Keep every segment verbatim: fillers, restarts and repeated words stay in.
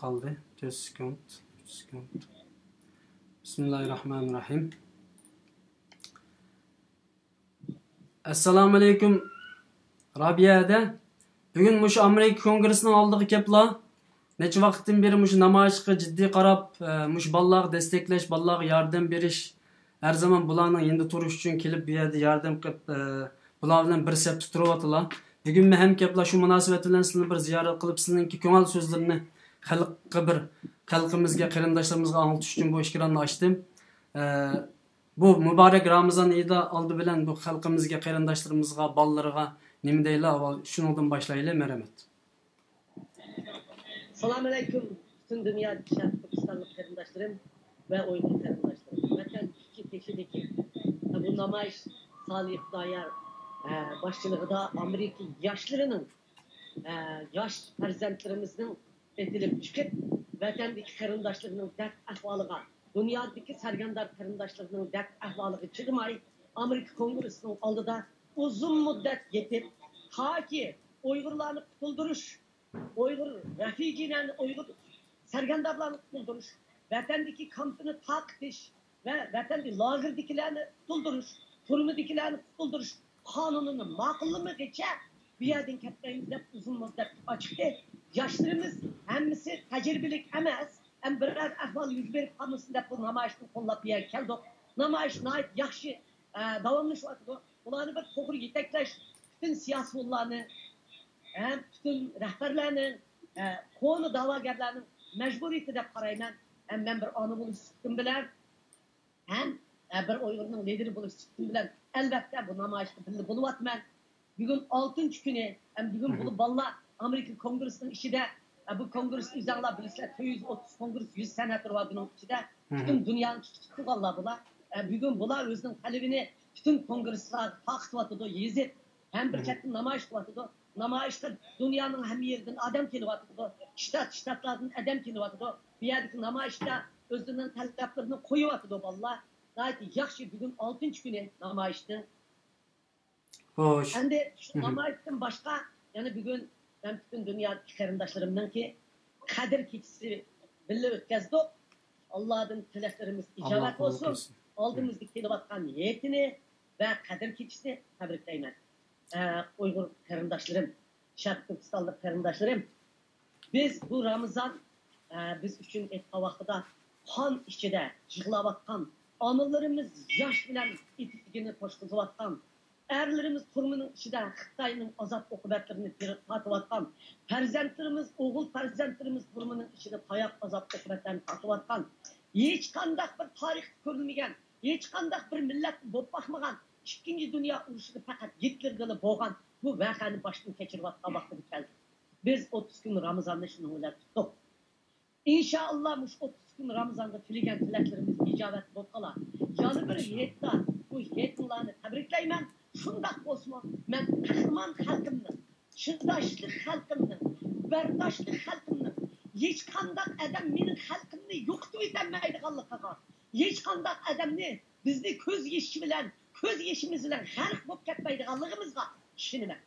قالدى. تۆت سېكۇنت، ئۈچ سېكۇنت. بىسمىللاھىررەھمانىررەھىم. ئەسسالامۇئەلەيكۇم، رابىيە ھەدە. بۈگۈن مۇشۇ ئامېرىكا كونگرېسسىنىڭ ئالدىغا كەپلا، نەچچە ۋاقىتتىن بېرى مۇشۇ نامايىشقا جىددىي قاراپ، ئە، مۇشۇ بالىلارغا دەستەكلەش، بالىلارغا ياردەم بېرىش، ھەر زامان بۇلارنىڭ يېنىدا تۇرۇش ئۈچۈن كېلىپ، بۇ يەردە ياردەم قىلىپ، ئە، بۇلار بىلەن بىر سەپتە تۇرۇۋاتىلا. بۈگۈنمۇ ھەمكەپلا شۇ مۇناسىۋەت بىلەن سىلىنى بىر زىيارەت قىلىپ، سىلىنىڭكى كۆڭۈل سۆزلىرىنى خەلققە بىر، خەلقىمىزگە، قېرىنداشلىرىمىزغا ئاڭلىتىش ئۈچۈن بۇ ئېكراننى ئاچتىم. ئە، بۇ مۇبارەك رامىزان ئېيىدا ئالدى بىلەن بۇ خەلقىمىزگە، قېرىنداشلىرىمىزغا، بالىلىرىغا نېمە دەيلا، ئاۋۋال شۇنىڭدىن باشلايلى. مەرھەمەت. سالام ئەلەيكۇم، پۈتۈن دۇنيادىكى شەرقىي تۈركىستانلىق قېرىنداشلىرىم ۋە ئۇيغۇر قېرىنداشلىرىم. ۋەتەن ئىككى تېشىدىكى بۇ نامايىش سالىھ دايار، ئە، باشچىلىقىدا ئامېرىكا ياشلىرىنىڭ، ئە، ياش پەرزەنتلىرىمىزنىڭ ئېتىلىپ چىقىپ، ۋەتەندىكى قېرىنداشلىرىنىڭ دەرد ئەھۋالىغا، دۇنيادىكى سەرگەردان قېرىنداشلىرىنىڭ دەرد ئەھۋالىغا چىدىماي، ئامېرىكا كونگرېسسىنىڭ ئالدىدا ئۇزۇن مۇددەت يېتىپ، تاكى ئۇيغۇرلارنى قۇتۇلدۇرۇش، ئۇيغۇر رەفىجىلەرنى، ئۇيغۇر سەرگەردانلارنى قۇتۇلدۇرۇش، ۋەتەندىكى كامپنى تارقىتىش ۋە ۋەتەندە لاگېردىكىلەرنى قۇتۇلدۇرۇش، تۈرمىدىكىلەرنى قۇتۇلدۇرۇش قانۇنىنى ماقۇللىمىغىچە بۇ يەردىن كەتمەيمىز دەپ ئۇزۇن مۇددەت ئاچىقتى. ياشلىرىمىز ھەممىسى تەجرىبىلىك ئەمەس، ھەم بىرەر ئەھۋال يۈز بېرىپ قالمىسۇن دەپ بۇ نامايىشنى قوللاپ بۇ يەرگە كەلدۇق. نامايىش ناھايىتى ياخشى، ئە، داۋاملىشىۋاتىدۇ. بۇلارنى بىر توغرا يېتەكلەش پۈتۈن سىياسىيونلارنى ھەم پۈتۈن رەھبەرلەرنىڭ، ئە، كونا دەۋاگەرلەرنىڭ مەجبۇرىيىتى دەپ قارايمەن. ھەم مەن بىر ئانا بولۇش سۈپىتىم بىلەن، ھەم، ئە، بىر ئۇيغۇرنىڭ لىدىرى بولۇش سۈپىتىم بىلەن، ئەلۋەتتە، بۇ نامايىشتا بىللە بولۇۋاتىمەن. بۈگۈن ئالتىنچى كۈنى، ھەم بۈگۈن بۇ بالىلار ئامېرىكا كونگرېسسىنىڭ ئىچىدە، ئە، بۇ كونگرېس ئۆزەڭلار بىلىسىلەر، تۆت يۈز ئوتتۇز كونگرېس، يۈز سېناتور بار بۇنىڭ ئىچىدە. پۈتۈن دۇنيانى تۇتۇپ تۇرغانلار بۇلار. ئە، بۈگۈن بۇلار ئۆزىنىڭ تەلىپىنى پۈتۈن كونگرېسلارغا تارقىتىۋاتىدۇ، يېزىپ. ھەم بىر چەتتىن نامايىش قىلىۋاتىدۇ. نامايىشقا دۇنيانىڭ ھەممە يېرىدىن ئادەم كېلىۋاتىدۇ. شتات، شتاتلاردىن ئادەم كېلىۋاتىدۇ. بۇ يەردىكى نامايىشتا ئۆزلىرىنىڭ تەلەپلىرىنى قويۇۋاتىدۇ بالىلار. ناھايىتى ياخشى، بۈگۈن ئالتىنچى كۈنى نامايىشنىڭ. خوش. ئەمدى شۇ نامايىشتىن باشقا، يەنە بۈگۈن مەن پۈتۈن دۇنيادىكى قېرىنداشلىرىمنىڭكى قەدىر كېچىسى بىللە ئۆتكەزدۇق. ئاللادىن تىلەكلىرىمىز ئىجابەت بولسۇن. ئالدىمىزدا كېلىۋاتقان ھېيتنى ۋە قەدىر كېچىسىنى تەبرىكلەيمەن. ئە، ئۇيغۇر قېرىنداشلىرىم، شەرقىي تۈركىستانلىق قېرىنداشلىرىم، بىز بۇ رامىزان، ئە، بىز ئۈچۈن ئېيتقان ۋاقتىدا قان ئىچىدە يىغلاۋاتقان ئانىلىرىمىز ياش بىلەن ئېتىكىنى توشقۇزۇۋاتقان، ئەرلىرىمىز تۈرمىنىڭ ئىچىدە خىتاينىڭ ئازاب ئوقۇبەتلىرىنى تارتىۋاتقان، پەرزەنتلىرىمىز، ئوغۇل پەرزەنتلىرىمىز تۈرمىنىڭ ئىچىدە تاياق ئازاب ئوقۇبەتلەرنى تارتىۋاتقان، ھېچقانداق بىر تارىختا كۆرۈلمىگەن، ھېچقانداق بىر مىللەتتە بولۇپ باقمىغان، ئىككىنچى دۇنيا ئۇرۇشىدا پەقەت گىتلېرگىلا بولغان بۇ ۋەقەنى باشتىن كەچۈرۈۋاتقان ۋاقتىدا كەلدى. بىز ئوتتۇز كۈن رامىزاننى شۇنىڭ بىلەن تۇتتۇق. ئىنشائاللا، مۇشۇ ئوتتۇز كۈن رامىزاندا تىلىگەن تىلەكلىرىمىز ئىجابەت بولۇپ قالار. يەنە بىر ھېيتتا بۇ ھېيتلارنى تەبرىكلەيمەن. شۇنداق بولسىمۇ، مەن قەھرىمان خەلقىمنىڭ، چىداشلىق خەلقىمنىڭ، بەرداشلىق خەلقىمنىڭ، ھېچقانداق ئادەم مېنىڭ خەلقىمنى يوقىتىۋېتەلمەيدىغانلىقىغا، ھېچقانداق ئادەمنى بىزنى كۆز يېشى بىلەن، كۆز يېشىمىز بىلەن غەرق بولۇپ كەتمەيدىغانلىقىمىزغا ئىشىنىمەن.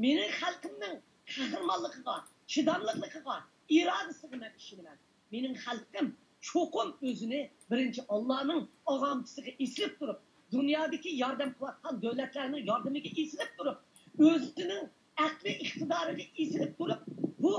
مېنىڭ خەلقىمنىڭ قەھرىمانلىقىغا، چىداملىقلىقىغا، ئىرادىسىغا مەن ئىشىنىمەن. مېنىڭ خەلقىم چوقۇم ئۆزىنى بىرىنچى ئاللانىڭ ئاغامچىسىغا ئېسىلىپ تۇرۇپ، دۇنيادىكى ياردەم قىلىۋاتقان دۆلەتلەرنىڭ ياردىمىگە ئېسىلىپ تۇرۇپ، ئۆزىنىڭ ئەقلى ئىقتىدارىغا ئېسىلىپ تۇرۇپ، بۇ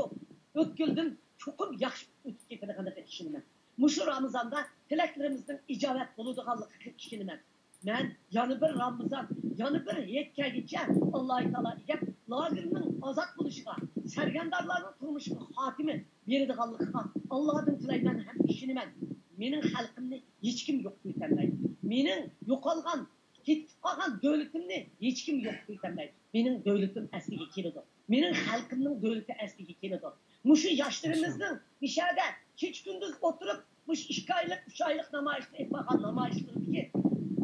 ئۆتكىلىدىن چوقۇم ياخشى ئۆتۈپ كېتىدىغانلىقىغا ئىشىنىمەن. مۇشۇ رامىزاندا تىلەكلىرىمىزنىڭ ئىجابەت بولىدىغانلىقىغا ئىشىنىمەن. مەن يەنە بىر رامىزان، يەنە بىر ھېيت كەلگىچە ئاللاھۇ تائالا ئىگەم لاگېرنىڭ ئازاد بولۇشىغا، سەرگەردانلارنىڭ تۇرمۇشىغا خاتىمە بېرىدىغانلىقىغا ئاللادىن تىلەيمەن ھەم ئىشىنىمەن. مېنىڭ خەلقىمنى ھېچكىم يوقىتىۋېتەلمەيدۇ. مېنىڭ يوقالغان، كېتىپ قالغان دۆلىتىمنى ھېچكىم يوقىتىۋېتەلمەيدۇ. مېنىڭ دۆلىتىم ئەسلىگە كېلىدۇ. مېنىڭ خەلقىمنىڭ دۆلىتى ئەسلىگە كېلىدۇ. مۇشۇ ياشلىرىمىزنىڭ مىشەدە كېچە-كۈندۈز ئولتۇرۇپ، مۇشۇ ئىككى ئايلىق، ئۈچ ئايلىق نامايىشتا ئېلىپ بارغان نامايىشلىرىدىكى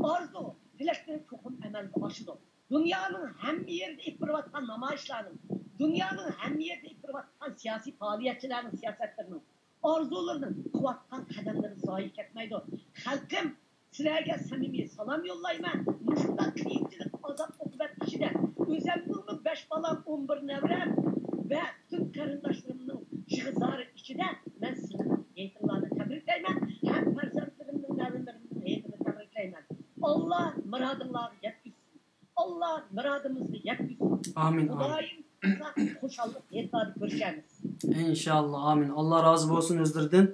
ئارزۇ، تىلەكلىرى چوقۇم ئەمەلگە ئاشىدۇ. دۇنيانىڭ ھەممە يېرىدە ئېلىپ بېرىۋاتقان نامايىشلارنىڭ، دۇنيانىڭ ھەممە يېرىدە ئېلىپ بېرىۋاتقان سىياسىي پائالىيەتچىلەرنىڭ سىياسەتلىرىنىڭ، ئارزۇلىرىنىڭ، قىلىۋاتقان قەدەملىرى زايە كەتمەيدۇ. خەلقىم، سىلەرگە سەمىمىي سالام يوللايمەن. مۇشۇنداق قىيىنچىلىق، ئازاب-ئوقۇبەت ئىچىدە ئۆزەمنىڭمۇ بەش بالام، ئون بىر نەۋرەم ۋە پۈتۈن قېرىنداشلىرىمنىڭ يىغا-زارى ئىچىدە مەن مۇرادىڭلارغا يەتكۈزسۇن. ئاللا مۇرادىمىزنى يەتكۈزسۇن. ئامىن، ئامىن. مۇدايىم خۇشاللىق ھېيتلاردا كۆرۈشەرمىز. ئىنشاللا، ئامىن. ئاللا رازى بولسۇن ئۆزلىرىدىن.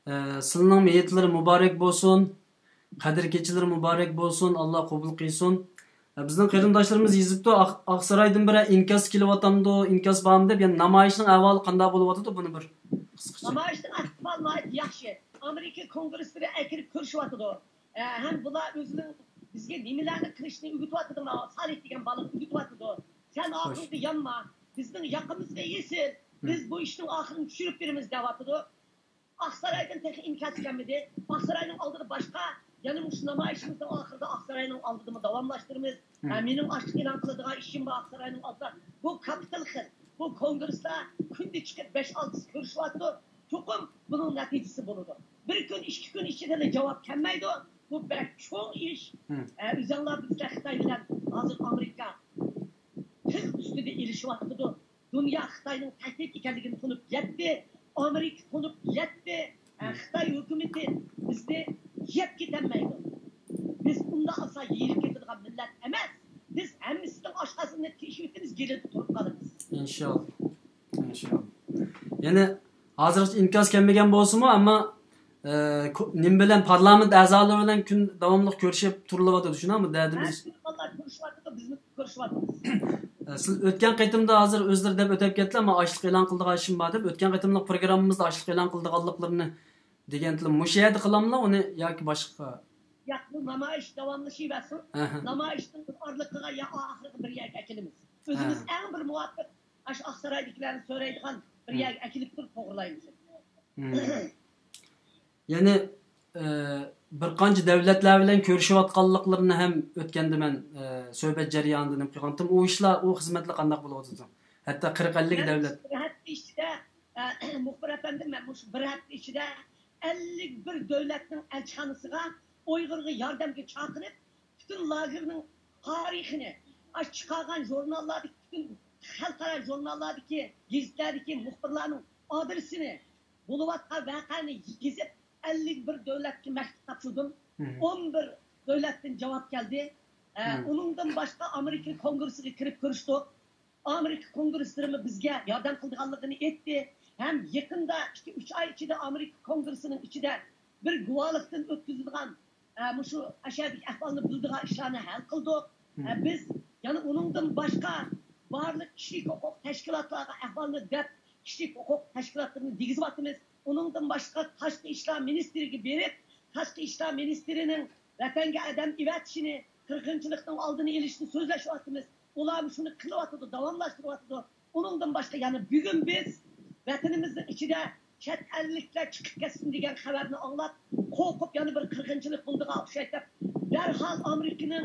ئە، سىلىنىڭ ھېيتلىرى مۇبارەك بولسۇن. قەدىر كېچىلىرى مۇبارەك بولسۇن. ئاللا قوبۇل قىلسۇن. ئە، بىزنىڭ قېرىنداشلىرىمىز يېزىپتۇ، ئاق-، ئاقسارايدىن بىرەر ئىنكاس كېلىۋاتامدۇ، ئىنكاس بارمۇ دەپ، يەنى نامايىشنىڭ ئەھۋالى قانداق بولۇۋاتىدۇ، بۇنى بىر قىسقىچە. نامايىشنىڭ ئەھۋالى ناھايىتى ياخشى. ئامېرىكا كونگرېسلىرى ئەكىرىپ كۆرۈشۈۋاتىدۇ. ئە، ھەم بۇلار ئۆزىنىڭ بىزگە نېمىلەرنى قىلىشنى ئۆگىتىۋاتىدۇ، ماۋۇ سالىھ دېگەن بالىغا ئۆگىتىۋاتىدۇ. سەن خوش. ئاخىرىدا يانما، بىزنىڭ ياقىمىزغا ئېسىل، بىز ھىم. بۇ ئىشنىڭ ئاخىرىنى چۈشۈرۈپ بېرىمىز دەۋاتىدۇ. ئاقسارايدىن تېخى ئىنكاس كەلمىدى. ئاقساراينىڭ ئالدىدا باشقا، يەنە مۇشۇ نامايىشىمىزنىڭ ئاخىرىدا ئاقساراينىڭ ئالدىدىمۇ داۋاملاشتۇرىمىز. ھىم. ھە، مېنىڭ ئاشلىق ئېلان قىلىدىغان ئىشىم بار ئاقساراينىڭ ئالدىدا. بۇ كاپىتال خىل. بۇ كونگرېسلار كۈندە چىقىپ بەش-ئالتىسى كۆرۈشۈۋاتىدۇ. چوقۇم بۇنىڭ نەتىجىسى بولىدۇ. بىر كۈن، ئىككى كۈن ئىچىدىلا جاۋاب كەلمەيدۇ. بۇ بەك چوڭ ئىش. ھىم. ئە، ئۆزۈڭلار بىلىسىلەر، خىتاي بىلەن ھازىر ئامېرىكا تىل ئۈستىدە ئېلىشىۋاتىدۇ. دۇنيا خىتاينىڭ تەھدىت ئىكەنلىكىنى تونۇپ يەتتى. ئامېرىكا تونۇپ يەتتى. ئە، ھىم. خىتاي ھۆكۈمىتى بىزنى يەپ كېتەلمەيدۇ. بىز ئۇنداق ئاسان يېيىلىپ كېتىدىغان مىللەت ئەمەس. بىز ھەممىسىنىڭ ئاشقازىنىنى تېشىۋېتىمىز، گېلىدا تۇرۇپ قالىمىز. ئىنشاللا. ئىنشاللا. يەنى ھازىرغىچە ئىنكاس كەلمىگەن بولسىمۇ، ئەمما، ئە، كو-، نېمە بىلەن، پارلامېنت ئەزالىرى بىلەن كۈن داۋاملىق كۆرۈشۈپ تۇرۇلۇۋاتىدۇ، شۇنداقمۇ؟ دەدىمىز. ھەر كۈنى بالىلار كۆرۈشۈۋاتىدۇ، بىزمۇ كۆرۈشۈۋاتىمىز. ئە، سىز ئۆتكەن قېتىمدا، ھازىر ئۆزلىرى دەپ ئۆتۈپ كەتتىلە، ئەمما ئاشلىق ئېلان قىلىدىغان ئىشىم بار دەپ، ئۆتكەن قېتىملىق پروگراممىمىزدا ئاشلىق ئېلان قىلىدىغانلىقلىرىنى دېگەنتىلا، مۇشۇ يەردە قىلاملا ئۇنى ياكى باشقا؟ ياق، بۇ نامايىش داۋاملىشىۋەرسۇن. ئەھە. نامايىشنىڭ ئارىلىقىغا يا ئاخىرىغا بىر يەرگە ئەكېلىمىز. ئۆزىمىز ھە. ئەڭ بىر مۇۋاپىق، ئاشۇ ئاقسارايدىكىلەرنى سۆرەيدىغان بىر ھە. يەرگە ئەكېلىپ تۇرۇپ توغرىلايمىز. ھە. يەنى، ئە، بىر قانچە دۆلەتلەر بىلەن كۆرۈشۈۋاتقانلىقلىرىنى ھەم ئۆتكەندە مەن، ئە، سۆھبەت جەريانىدا نېمە قىلغانتىم، ئۇ ئىشلار، ئۇ خىزمەتلەر قانداق بولۇۋاتىدۇ؟ ھەتتا قىرىق، ئەللىك مەن دۆلەت. بىر ھەپتە ئىچىدە، ئە، مۇخبىر ئەپەندىم، مەن مۇشۇ بىر ھەپتە ئىچىدە ئەللىك بىر دۆلەتنىڭ ئەلچىخانىسىغا ئۇيغۇرغا ياردەمگە چاقىرىپ، پۈتۈن لاگېرنىڭ تارىخىنى، ئاشۇ چىقارغان ژۇرناللاردىكى، پۈتۈن خەلقئارا ژۇرناللاردىكى، گېزىتلەردىكى مۇخبىرلارنىڭ ئادرېسىنى، بولۇۋاتقان ۋەقەنى يېزىپ، ئەللىك بىر دۆلەتكە مەكتۇپ تاپشۇردۇم. مم. ئون بىر دۆلەتتىن جاۋاب كەلدى. ئە، مم. ئۇنىڭدىن باشقا ئامېرىكا كونگرېسسىغا كىرىپ كۆرۈشتۇق. ئامېرىكا كونگرېسلىرىمۇ بىزگە ياردەم قىلىدىغانلىقىنى ئېيتتى. ھەم يېقىندا ئىككى، ئۈچ ئاي ئىچىدە ئامېرىكا كونگرېسسىنىڭ ئىچىدە بىر گۇۋاھلىقتىن ئۆتكۈزىدىغان، ئە، مۇشۇ ئەشەدىكى ئەھۋالنى بىلىدىغان ئىشلارنى ھەل قىلدۇق. ئە، مم. بىز يەنە ئۇنىڭدىن باشقا بارلىق كىشىلىك ھوقۇق تەشكىلاتلارغا ئەھۋالنى دەپ، كىشىلىك ھوقۇق تەشكىلاتلىرىنى دېگۈزۈۋاتىمىز. ئۇنىڭدىن باشقا تاشقى ئىشلار مىنىستىرىگە بېرىپ، تاشقى ئىشلار مىنىستىرىنىڭ ۋەتەنگە ئادەم ئەۋەتىشىنى، قىرغىنچىلىقنىڭ ئالدىنى ئېلىشنى سۆزلەشىۋاتىمىز. ئۇلارمۇ شۇنى قىلىۋاتىدۇ، داۋاملاشتۇرۇۋاتىدۇ. ئۇنىڭدىن باشقا يەنە بۈگۈن بىز ۋەتىنىمىزنىڭ ئىچىدە چەت ئەللىكلەر چىقىپ كەتسۇن دېگەن خەۋەرنى ئاڭلاپ، قورقۇپ يەنە بىر قىرغىنچىلىق بولىدىغان ئوخشايدۇ دەپ، دەرھال ئامېرىكىنىڭ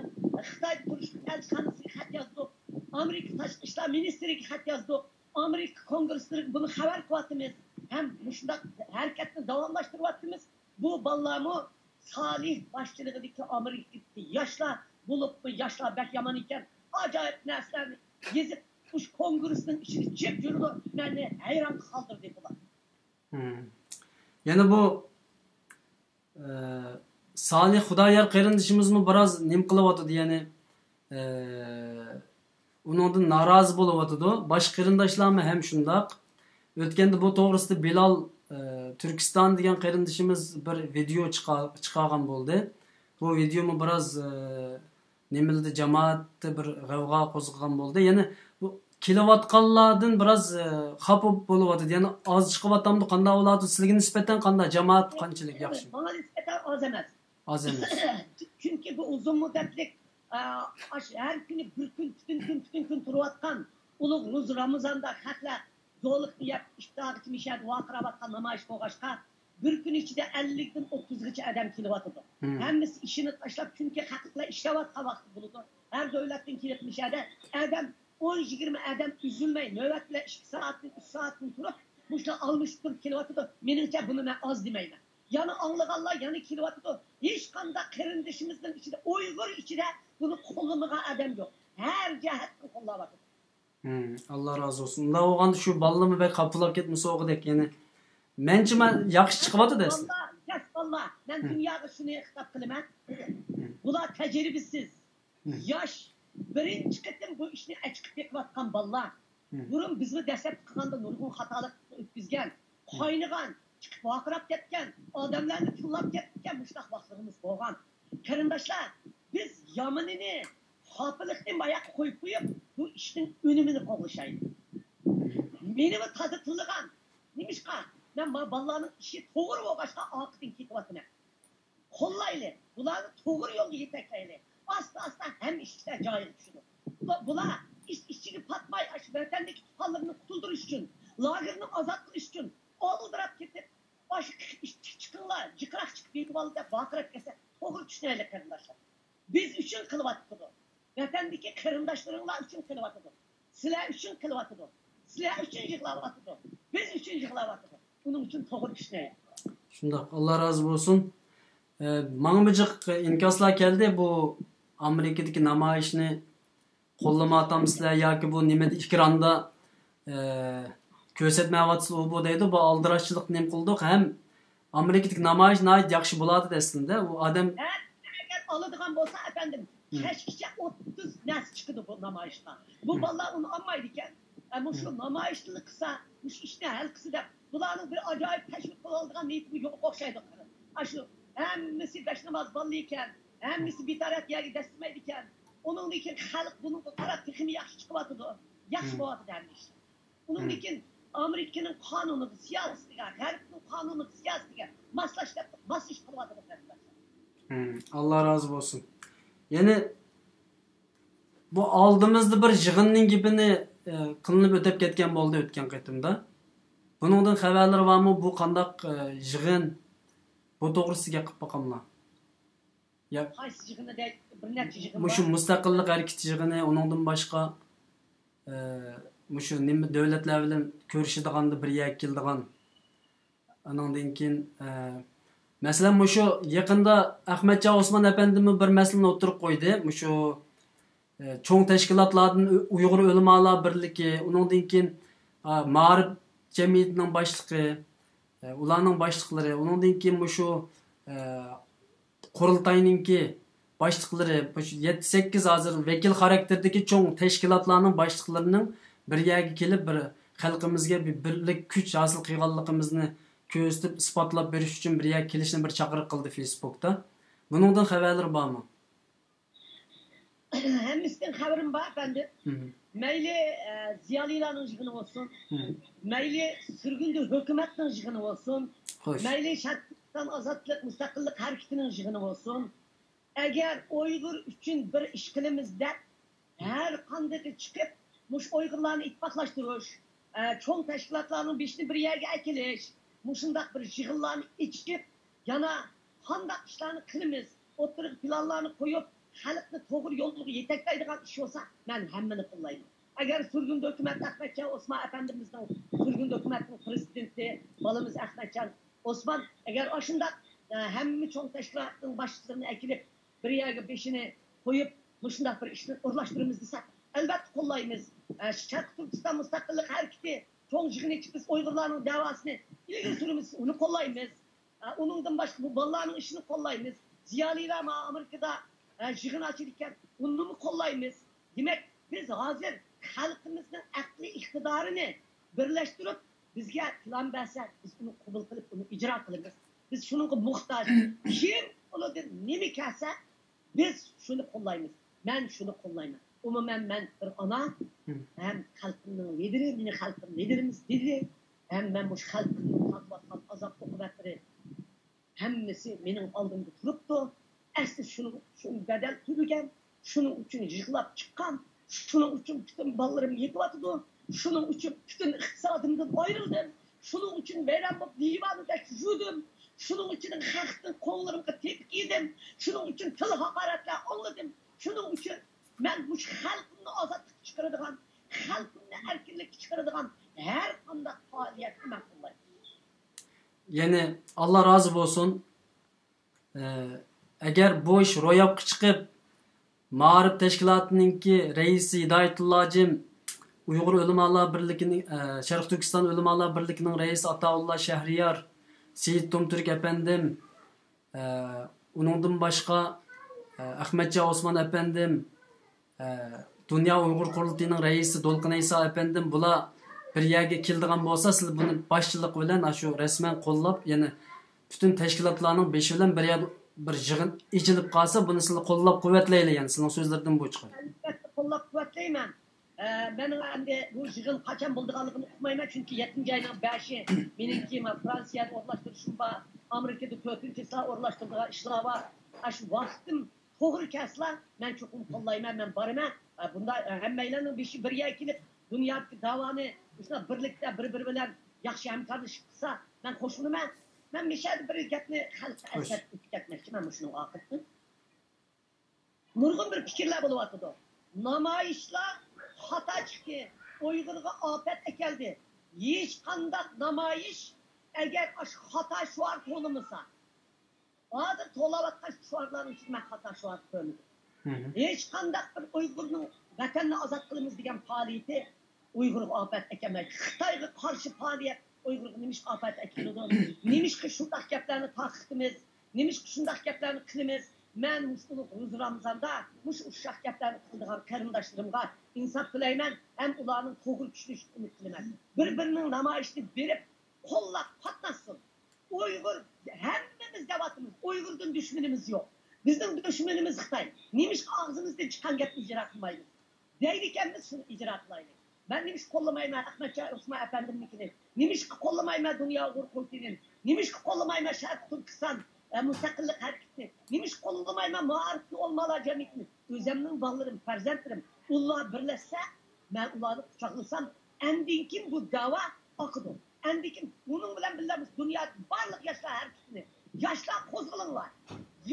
خىتايدا تۇرۇشلۇق ئەلچىخانىسىغا خەت يازدۇق. ئامېرىكا تاشقى ئىشلار مىنىستىرىگە خەت يازدۇق. ئامېرىكا كونگرېسلىرىغا بۇنى خەۋەر قىلىۋاتىمىز ھەم مۇشۇنداق ھەرىكەتنى داۋاملاشتۇرۇۋاتىمىز. بۇ بالىلارمۇ سالىھ باشچىلىقىدىكى ئامېرىكىدىكى ياشلار، بولۇپمۇ ياشلار بەك يامان ئىكەن، ئاجايىپ نەرسىلەرنى يېزىپ، مۇشۇ كونگرېسنىڭ ئىچىدە جىم يۈرىدۇ. مەننى ھەيران قالدۇردى بۇلار. مم. يەنە بۇ، ئە، سالىھ خۇدايار قېرىندىشىمىزمۇ بىراز نېمە قىلىۋاتىدۇ، يەنى، ئە، ئۇنىڭدىن نارازى بولۇۋاتىدۇ. باشقا قېرىنداشلارمۇ ھەم شۇنداق. ئۆتكەندە بۇ توغرىسىدا بىلال، ئە، تۈركىستان دېگەن قېرىندىشىمىز بىر ۋىدېئو چىقا-، چىقارغان بولدى. بۇ ۋىدېئومۇ بىراز، ئە، نېمىلىدى، جامائەتتە بىر غەۋغا قوزغىغان بولدى. يەنى بۇ كېلىۋاتقانلاردىن بىراز، ئە، خاپا بولۇۋاتىدۇ. يەنى ئاز چىقىۋاتامدۇ، قانداق بولۇۋاتىدۇ؟ سىلىگە نىسبەتەن قانداق؟ جامائەت قانچىلىك ياخشى؟ ماڭا نىسبەتەن ئاز ئەمەس. ئاز ئەمەس. چۈنكى بۇ ئۇزۇن مۇددەتلىك، ئە، ئاش-، ھەر كۈنى بىر كۈن، پۈتۈن كۈن، پۈتۈن كۈن تۇرۇۋاتقان ئۇلۇغ روزا رامىزاندا خەقلەر زورلۇقنى يەپ، ئىپتارغىچە مۇشۇ يەردە ۋارقىراۋاتقان نامايىش بولغاچقا، بىر كۈن ئىچىدە ئەللىكتىن ئوتتۇزغىچە ئادەم كېلىۋاتىدۇ. مم. ھەممىسى ئىشىنى تاشلاپ، چۈنكى خەقلەر ئىشلەۋاتقان ۋاقتى بولىدۇ. ھەر دۆلەتتىن كېلىپ مۇشۇ يەردە ئادەم ئون، يىگىرمە ئادەم ئۈزۈلمەي نۆۋەت بىلەن ئىككى سائەتتىن، ئۈچ سائەتتىن تۇرۇپ، مۇشۇلار ئالمىشىپ تۇرۇپ كېلىۋاتىدۇ. مېنىڭچە بۇنى مەن ئاز دېمەيمەن. يەنە ئاڭلىغانلار يەنە كېلىۋاتىدۇ. ھېچقانداق قېرىندىشىمىزنىڭ ئىچىدە، ئۇيغۇر ئىچىدە بۇنى قوللىمىغان ئادەم يوق. ھەر جەھەتتىن قوللاۋاتىدۇ. ھىم، ئاللا رازى بولسۇن. ئۇنداق بولغاندا شۇ بالىلارمۇ بەك خاپىلاپ كەتمىسە ئوغۇدەك. يەنى مەنچە مەن ياخشى چىقىۋاتىدۇ ئەسلى. بالىلار، ياش بالىلار. مەن ھىم. دۇنياغا شۇنى خىتاب قىلىمەن. ھىم. بۇلار تەجرىبىسىز، ياش، بىرىنچى قېتىم بۇ ئىشنى ئەچىقىپ بېقىۋاتقان بالىلار. بۇرۇن بىزمۇ دەسلەپتە قىلغاندا نۇرغۇن خاتالىق ئۆتكۈزگەن، قاينىغان، چىقىپ ۋارقىراپ كەتكەن، ئادەملەرنى تىللاپ كەتكەن مۇشۇنداق ۋاقىتلىرىمىز بولغان. قېرىنداشلار، بىز يامىنىنى، خاپىلىقنى ماياققا قويۇپ قويۇپ، بۇ ئىشنىڭ ئۈنۈمىنى قوغلىشايلى. مېنىمۇ تازا تىللىغان. نېمىشقا؟ مەن ما بالىلارنىڭ ئىشى توغرا بولغاچقا ئارقىدىن كېتىۋاتىمەن. قوللايلى، بۇلارنى توغرا يولغا يېتەكلەيلى. ئاستا-ئاستا ھەممە ئىشلار جايىغا چۈشىدۇ. بۇ-، بۇلار ئىچ-ئىچىگە پاتماي، ئاشۇ ۋەتەندىكى تۇغقانلىرىنى قۇتۇلدۇرۇش ئۈچۈن، لاگېرنى ئازاد قىلىش ئۈچۈن ئالدىراپ كېتىپ، ئاشۇ ئىچ-، چىقىڭلار، جىقراق چىقىپ يېتىۋالدى دەپ ۋارقىراپ كەتسە، توغرا چۈشىنەيلى، قېرىنداشلار. بىز ئۈچۈن قىلىۋاتىدۇ. ۋەتەندىكى قېرىنداشلىرىڭلار ئۈچۈن قىلىۋاتىدۇ. سىلەر ئۈچۈن قىلىۋاتىدۇ. سىلەر ئۈچۈن يىغلاۋاتىدۇ. بىز ئۈچۈن يىغلاۋاتىدۇ. ئۇنىڭ ئۈچۈن توغرا ئىشلەيلى. شۇنداق، ئاللا رازى بولسۇن. ئە، ماڭىمۇ جىق ئىنكاسلار كەلدى، بۇ ئامېرىكىدىكى نامايىشنى قوللىماۋاتامسىلەر ياكى بۇ نېمىدە ئېكراندا، ئە، كۆرسەتمەيۋاتىسىز ئۇ بۇ دەيدۇ، بۇ ئالدىراشچىلىق نېمە قىلدۇق ھەم ئامېرىكىدىكى نامايىش ناھايىتى ياخشى بولاتتى ئەسلىدە. ئۇ ئادەم ھە، ئەگەر ئالىدىغان بولسا، ئەپەندىم، كەچكىچە ئوتتۇز نەرسە چىقىدۇ بۇ نامايىشقا. بۇ بالىلار ئۇنى ئالمايدىكەن. ئە، مۇشۇ نامايىشنى قىلسا، مۇشۇ ئىشنى ھەل قىلسا دەپ، بۇلارنىڭ بىر ئاجايىپ تەشۋىق قىلىۋالىدىغان نىيىتىمۇ يوق ئوخشايدۇ. ئاشۇ ھەممىسى بەش ناماز بالىلىرى ئىكەن، ھەممىسى بىتارەت يەرگە دەسسىمەيدىكەن. ئۇنىڭدىن كېيىن خەلق بۇنىڭغا قاراپ تېخىمۇ ياخشى چىقىۋاتىدۇ. ياخشى بولۇۋاتىدۇ ھەممە ئىشلار. ئۇنىڭدىن كېيىن ئامېرىكىنىڭ قانۇنىغا، سىياسىتىگە، غەربنىڭ قانۇنىغا، سىياسىتىگە ماسلاش دەپ ماسلىشىپ قېلىۋاتىدۇ قېرىنداشلار. ھىم، ئاللا رازى بولسۇن. يەنى بۇ ئالدىمىزدا بىر يىغىننىڭ گېپىنى، ئە، قىلىنىپ ئۆتۈپ كەتكەن بولدى ئۆتكەن قېتىمدا. بۇنىڭدىن خەۋەرلىرى بارمۇ؟ بۇ قانداق، ئە، يىغىن؟ بۇ توغرىسىدا گەپ قىلىپ باقاملا؟ يا قايسى يىغىنى دەي؟ بىر نەچچە يىغىن مۇشۇ بار. مۇستەقىللىق ھەرىكىتى يىغىنى، ئۇنىڭدىن باشقا، ئە، مۇشۇ نېمە دۆلەتلەر بىلەن كۆرۈشىدىغاندا بىر يەرگە كېلىدىغان، ئانىڭدىن كېيىن، ئە، مەسىلەن، مۇشۇ يېقىندا ئەخمەتجان ئوسمان ئەپەندىمۇ بىر مەسىلىنى ئوتتۇرىغا قويدى. مۇشۇ، ئە، چوڭ تەشكىلاتلاردىن ئۇ-، ئۇيغۇر ئۆلىمالار بىرلىكى، ئۇنىڭدىن كېيىن، ئا، مائارىپ جەمئىيىتىنىڭ باشلىقى، ئە، ئۇلارنىڭ باشلىقلىرى، ئۇنىڭدىن كېيىن مۇشۇ، ئە، قۇرۇلتاينىڭكى باشلىقلىرى، مۇشۇ يەتتە سەككىز ھازىر ۋەكىل خاراكتېرىدىكى چوڭ تەشكىلاتلارنىڭ باشلىقلىرىنىڭ بىر يەرگە كېلىپ، بىر خەلقىمىزگە بىر بىرلىك كۈچ ھاسىل قىلغانلىقىمىزنى كۆرسىتىپ، ئىسپاتلاپ بېرىش ئۈچۈن بىر يەرگە كېلىشنى بىر چاقىرىق قىلدى فېيسبۇكتا. بۇنىڭدىن خەۋەرلىرى بارمۇ؟ ھەممىسىدىن خەۋىرىم بار، ئەپەندىم. مەيلى، ئە، زىيالىيلارنىڭ يىغىنى بولسۇن، مەيلى سۈرگۈندە ھۆكۈمەتنىڭ يىغىنى بولسۇن، خوش. مەيلى شەرقىي تۈركىستان ئازادلىق، مۇستەقىللىق ھەرىكىتىنىڭ يىغىنى بولسۇن، ئەگەر ئۇيغۇر ئۈچۈن بىر ئىش قىلىمىز دەپ، ھەر قاندىقى چىقىپ، مۇشۇ ئۇيغۇرلارنى ئىتتىپاقلاشتۇرۇش، ئە، چوڭ تەشكىلاتلارنىڭ بېشىنى بىر يەرگە ئەكېلىش، مۇشۇنداق بىر يىغىنلارنى ئېچىپ، يەنە قانداق ئىشلارنى قىلىمىز، ئوتتۇرىغا پىلانلارنى قويۇپ، خەلقنى توغرا يولغا يېتەكلەيدىغان ئىش بولسا، مەن ھەممىنى قوللايمەن. ئەگەر سۈرگۈندە ھۆكۈمەت ئەخمەتجان ئوسمان ئەپەندىمىزنىڭ، سۈرگۈندە ھۆكۈمەتنىڭ پرېزىدېنتى، بالىمىز ئەخمەتجان ئوسمان، ئەگەر ئاشۇنداق، ئە، ھەممە چوڭ تەشكىلاتنىڭ باشلىقلىرىنى ئەكېلىپ، بىر يەرگە بېشىنى قويۇپ، مۇشۇنداق بىر ئىشنى ئورۇنلاشتۇرىمىز دېسە، ئەلۋەتتە قوللايمىز. ئە، شەرقىي تۈركىستان مۇستەقىللىق ھەرىكىتى چوڭ يىغىن ئېچىپ، بىز ئۇيغۇرلارنىڭ دەۋاسىنى ئىلگىرى سۈرىمىز، ئۇنى قوللايمىز. ئە، ئۇنىڭدىن باشقا بۇ بالىلارنىڭ ئىشىنى قوللايمىز. زىيالىيلار مانا ئامېرىكىدا، ئە، يىغىن ئاچىدىكەن، ئۇنىمۇ قوللايمىز. دېمەك، بىز ھازىر خەلقىمىزنىڭ ئەقلىي ئىقتىدارىنى بىرلەشتۈرۈپ، بىزگە پىلان بەرسە، بىز ئۇنى قوبۇل قىلىپ، ئۇنى ئىجرا قىلىمىز. بىز شۇنىڭغا موھتاج. كىم قولىدىن نېمە كەلسە، بىز شۇنى قوللايمىز. مەن شۇنى قوللايمەن. ئومۇمەن، مەن بىر ئانا ھەم خەلقىمنىڭ لىدىرى، مېنى خەلقىم لىدىرىمىز دېدى. ھەم مەن مۇشۇ خەلقىمنىڭ تارتىۋاتقان ئازاب ئوقۇبەتلىرى ھەممىسى مېنىڭ ئالدىمدا تۇرۇپتۇ. ئەسلى شۇنىڭ ئۈچۈن بەدەل تۆلىگەن، شۇنىڭ ئۈچۈن يىغلاپ چىققان، شۇنىڭ ئۈچۈن پۈتۈن بالىلىرىم يېتىۋاتىدۇ، شۇنىڭ ئۈچۈن پۈتۈن ئىقتىسادىمدىن ئايرىلدىم، شۇنىڭ ئۈچۈن ۋەيران بولۇپ دىۋانىدەك يۈدۈم، شۇنىڭ ئۈچۈن خەقنىڭ قوللىرىمغا تېپىك يېدىم، شۇنىڭ ئۈچۈن تىل ھاقارەتلەر ئاڭلىدىم، شۇنىڭ ئۈچۈن مەن مۇشۇ خەلقىمنى ئازادلىققا چىقىرىدىغان، خەلقىمنى ئەركىنلىككە چىقىرىدىغان ھەر قانداق پائالىيەتنى مەن قوللايمەن. يەنى، ئاللا رازى بولسۇن. ئە، ئەگەر بۇ ئىش روياپقا چىقىپ، مائارىپ تەشكىلاتىنىڭكى رەئىسى ھىدايەتۇللا ھاجىم، ئۇيغۇر ئۆلىمالار بىرلىكىنىڭ، ئە، شەرقىي تۈركىستان ئۆلىمالار بىرلىكىنىڭ رەئىسى ئاتائۇللا شەھرىيار، سېيىت تومتۈرك ئەپەندىم، ئە، ئۇنىڭدىن باشقا، ئەخمەتجان ئوسمان ئەپەندىم، دۇنيا ئۇيغۇر قۇرۇلتىيىنىڭ رەئىسى دولقۇن ئەيسا ئەپەندىم، بۇلار بىر يەرگە كېلىدىغان بولسا، سىلەر بۇنى باشچىلىق بىلەن ئاشۇ رەسمەن قوللاپ، يەنى پۈتۈن تەشكىلاتلارنىڭ بېشى بىلەن بىر يەردە بىر يىغىن ئېچىلىپ قالسا، بۇنى سىلەر قوللاپ قۇۋۋەتلەيلى، يەنى سىلەرنىڭ سۆزلىرىدىن بۇ چىقىدۇ. ئەلۋەتتە، قوللاپ قۇۋۋەتلەيمەن. ئە، مەن ئەمدى بۇ يىغىن قاچان بولىدىغانلىقىنى ئۇقمايمەن، چۈنكى يەتتىنچى ئاينىڭ بەشى مېنىڭكى مانا فرانسىيەدە ئورۇنلاشتۇرۇشۇم بار، ئامېرىكىدا تۆتىنچى چىسلا ئورۇنلاشتۇرىدىغان ئىشلار بار. ئاشۇ ۋاقتىم توغرا كەلسىلا، مەن چوقۇم قوللايمەن، مەن بارىمەن. ئە، بۇنداق، ئە، ھەممەيلەننىڭ بېشى بىر يەرگە كېلىپ، دۇنيادىكى داۋانى مۇشۇنداق بىرلىكتە بىر-بىرى بىلەن ياخشى ھەمكارلىشىپ قىلسا، مەن قوشۇلىمەن. مەن مىشەدە بىر گەپنى خەلققە ئەسكەرتىپ ئۆتۈپ كەتمەكچىمەن مۇشۇنىڭ ئاقىۋىتىنى. نۇرغۇن بىر پىكىرلەر بولۇۋاتىدۇ. نامايىشلار خاتا چىقتى، ئۇيغۇرغا ئاپەت ئەكەلدى. ھېچقانداق نامايىش، ئەگەر ئاشۇ خاتا شوئار تولىمىسا، ھازىر توۋلاۋاتقان شوئارلارنىڭ ئىچىدە مەن خاتا شوئار كۆرمىدىم. ھېچقانداق بىر ئۇيغۇرنىڭ ۋەتەننى ئازاد قىلىمىز دېگەن پائالىيىتى ئۇيغۇرغا ئاپەت ئەكەلمەيدۇ. خىتايغا قارشى پائالىيەت ئۇيغۇرغا نېمىشقا ئاپەت ئەكېلىدۇ؟ نېمىشقا شۇنداق گەپلەرنى تارقىتىمىز؟ نېمىشقا شۇنداق گەپلەرنى قىلىمىز؟ مەن مۇشۇ ئۇلۇغ روزا رامىزاندا مۇشۇ ئۇششاق گەپلەرنى قىلىدىغان قېرىنداشلىرىمغا ئىنساپ تىلەيمەن ھەم ئۇلارنىڭ توغرا چۈشىنىشىنى ئۈمىد قىلىمەن. بىر-بىرىنىڭ نامايىشىنى بېرىپ قوللاپ قاتناشسۇن. ئۇيغۇر، ھەممىمىز دەۋاتىمىز، ئۇيغۇردىن دۈشمىنىمىز يوق. بىزنىڭ دۈشمىنىمىز خىتاي. نېمىشقا ئاغزىمىزدىن چىققان گەپنى ئىجرا قىلمايمىز؟ دەيدىكەنمىز، شۇنى ئىجرا قىلايلى. مەن نېمىشقا قوللىمايمەن ئەخمەتجان ئوسمان ئەپەندىمنىڭكىنى؟ نېمىشقا قوللىمايمەن دۇنيا ئۇيغۇر قۇرۇلتىيىنى؟ نېمىشقا قوللىمايمەن شەرقىي تۈركىستان، ئە، مۇستەقىللىق ھەرىكىتىنى؟ نېمىشقا قوللىمايمەن مائارىپنى، ئۆلىمالار جەمئىيىتىنى؟ ئۆزەمنىڭ بالىلىرىم، پەرزەنتلىرىم، ئۇلار بىرلەشسە، مەن ئۇلارنى قۇچاقلىسام، ئەندىن كېيىن بۇ دەۋا ئاقىدۇ. ئەندىن كېيىن بۇنىڭ بىلەن بىللە بىز دۇنيادىكى بارلىق ياشلار ھەرىكىتىنى، ياشلار قوزغىلىڭلار.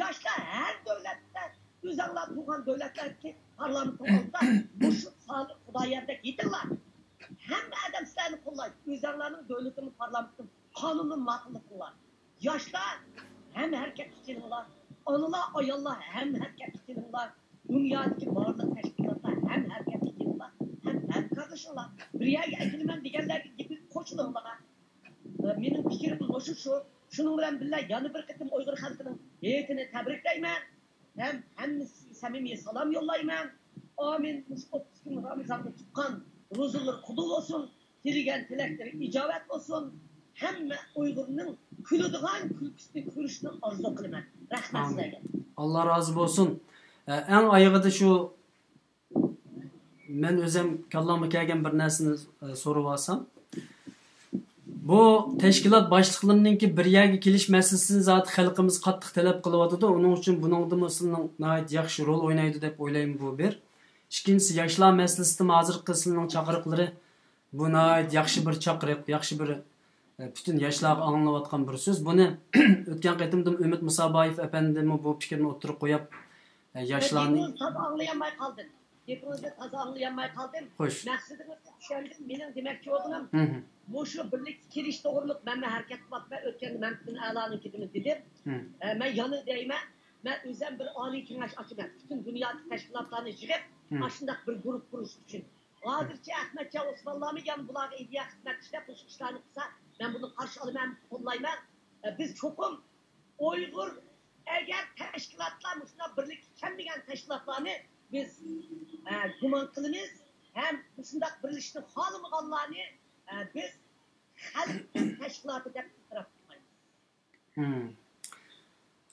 ياشلار ھەر دۆلەتتە، ئۆزەڭلار تۇرغان دۆلەتلەردىكى پارلامېنتنىڭ ئالدىدا مۇشۇ سالىھ خۇداياردەك يېتىڭلار. ھەممە ئادەم سىلەرنى قوللايدۇ. ئۆزەڭلارنىڭ دۆلىتىنى، پارلامېنتنى، قانۇننى ماقۇللۇق قىلىڭلار. ياشلار ھەم ھەرىكەتكە كېلىڭلار. ئانىلار، ئاياللار ھەم ھەرىكەتكە كېلىڭلار. دۇنيادىكى بارلىق تەشكىلاتلار ھەم ھەرىكەتكە كېلىڭلار، ھەم ھەمكارلىشىڭلار. بىر يەرگە ئەكېلىمەن دېگەنلەرگە گېپىگە قوشۇلۇڭلار. مېنىڭ پىكرىم مۇشۇ شۇ. شۇنىڭ بىلەن بىللە يەنە بىر قېتىم ئۇيغۇر خەلقىنىڭ ھېيتىنى تەبرىكلەيمەن. ھەم ھەممىسىگە سەمىمىي سالام يوللايمەن. ئامىن. مۇشۇ ئوتتۇز كۈن رامىزاندا تۇتقان روزىلىرى قوبۇل بولسۇن. تىلىگەن تىلەكلىرى ئىجابەت بولسۇن. ھەممە ئۇيغۇرنىڭ كۈلىدىغان كۈلكىسىنى كۆرۈشنى ئارزۇ قىلىمەن. رەھمەت سىلەرگە. ئاللا رازى بولسۇن. ئە، ئەڭ ئايىغىدا شۇ مەن ئۆزۈم كاللامغا كەلگەن بىر نەرسىنى، ئە، سورىۋالسام. بۇ تەشكىلات باشلىقلىرىنىڭكى بىر يەرگە كېلىش مەسىلىسىنى زادى خەلقىمىز قاتتىق تەلەپ قىلىۋاتىدۇ. ئۇنىڭ ئۈچۈن بۇنىڭدىمۇ سىلىنىڭ ناھايىتى ياخشى رول ئوينايدۇ دەپ ئويلايمەن، بۇ بىر. ئىككىنچىسى، ياشلار مەسىلىسىدىمۇ ھازىرقى سىلىنىڭ چاقىرىقلىرى، بۇ ناھايىتى ياخشى بىر چاقىرىق، ياخشى بىر، ئە، پۈتۈن ياشلارغا ئاڭلىنىۋاتقان بىر سۆز. بۇنى ئۆتكەن قېتىمدىمۇ ئۈمىد مۇسابايېف ئەپەندىمۇ بۇ پىكىرنى ئوتتۇرىغا قويۇپ، ئە، ياشلارنى گېپىڭىزنى تازا ئاڭلىيالماي قالدىم. گېپىڭىزنى تازا ئاڭلىيالماي قالدىم. خوش. مەقسىتىڭىزنى چۈشەندىم. مېنىڭ دېمەكچى بولغىنىم، مۇشۇ بىرلىككە كېلىش توغرۇلۇق مەنمۇ ھەرىكەت قىلىۋاتىمەن. ئۆتكەندە مەمتىمىن ئەلانىڭكىدىمۇ دېدىم. ئە، مەن يەنە دەيمەن، مەن ئۆزۈم بىر ئالىي كېڭەش ئاچىمەن. پۈتۈن دۇنيادىكى تەشكىلاتلارنى يىغىپ، ئاشۇنداق بىر گۇرۇپ قۇرۇش ئۈچۈن. ھازىرچە ئەخمەتجان ئوسمانلارمۇ يەنە بۇلارغا ئىدىيە خىزمەت ئىشلەپ، مۇشۇ ئىشلارنى قىلسا، مەن بۇنى قارشى ئالىمەن، قوللايمەن. ئە، بىز چوقۇم ئۇيغۇر، ئەگەر تەشكىلاتلار مۇشۇنداق بىرلىككە كەلمىگەن تەشكىلاتلارنى بىز، ئە، گۇمان قىلىمىز ھەم مۇشۇنداق بىرلىشىشنى خالىمىغانلارنى، ئە، بىز خەلق تەشكىلاتى دەپ ئېتىراپ قىلمايمىز.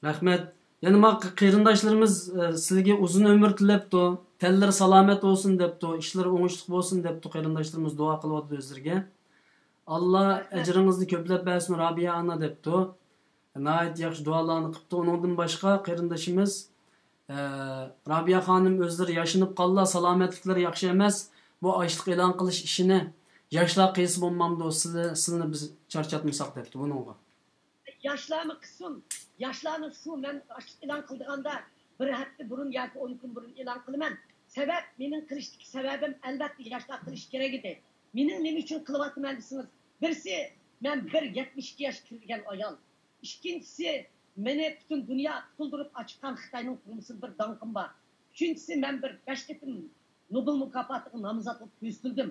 رەھمەت. يەنە ما قېرىنداشلىرىمىز، ئە، سىلىگە ئۇزۇن ئۆمۈر تىلەپتۇ، تەنلىرى سالامەت بولسۇن دەپتۇ، ئىشلىرى ئوڭۇشلۇق بولسۇن دەپتۇ، قېرىنداشلىرىمىز دۇئا قىلىۋاتىدۇ ئۆزلىرىگە. ئاللا ئەجرىڭىزنى كۆپلەپ بەرسۇن، رابىيە ئانا دەپتۇ. ناھايىتى ياخشى دۇئالارنى قىپتۇ. ئۇنىڭدىن باشقا قېرىندىشىمىز، ئە، رابىيە خانىم ئۆزلىرى ياشىنىپ قاللا، سالامەتلىكلىرى ياخشى ئەمەس. بۇ ئاشلىق ئېلان قىلىش ئىشىنى ياشلار قىلسا بولمامدۇ؟ سىلى-، سىلىنى بىز چارچاتمىساق دەپتۇ بۇنىڭغا. ياشلارمۇ قىلسۇن. ياشلارنى شۇ مەن ئاشلىق ئېلان قىلىدىغاندا بىر ھەپتە بۇرۇن ياكى ئون كۈن بۇرۇن ئېلان قىلىمەن. سەۋەب، مېنىڭ قىلىشتىكى سەۋەبىم ئەلۋەتتە ياشلار قىلىشى كېرەك ئىدى. مېنىڭ نېمە ئۈچۈن قىلىۋاتىمەن دېسىڭىز، بىرسى، مەن بىر يەتمىش ئىككى ياشقا كىرگەن ئايال. ئىككىنچىسى، مېنى پۈتۈن دۇنيا قۇتۇلدۇرۇپ ئاچىققان خىتاينىڭ تۈرمىسىدە بىر داڭقىم بار. ئۈچىنچىسى، مەن بىر بەش قېتىم نوبېل مۇكاپاتىغا نامزات بولۇپ كۆرسىتىلدىم.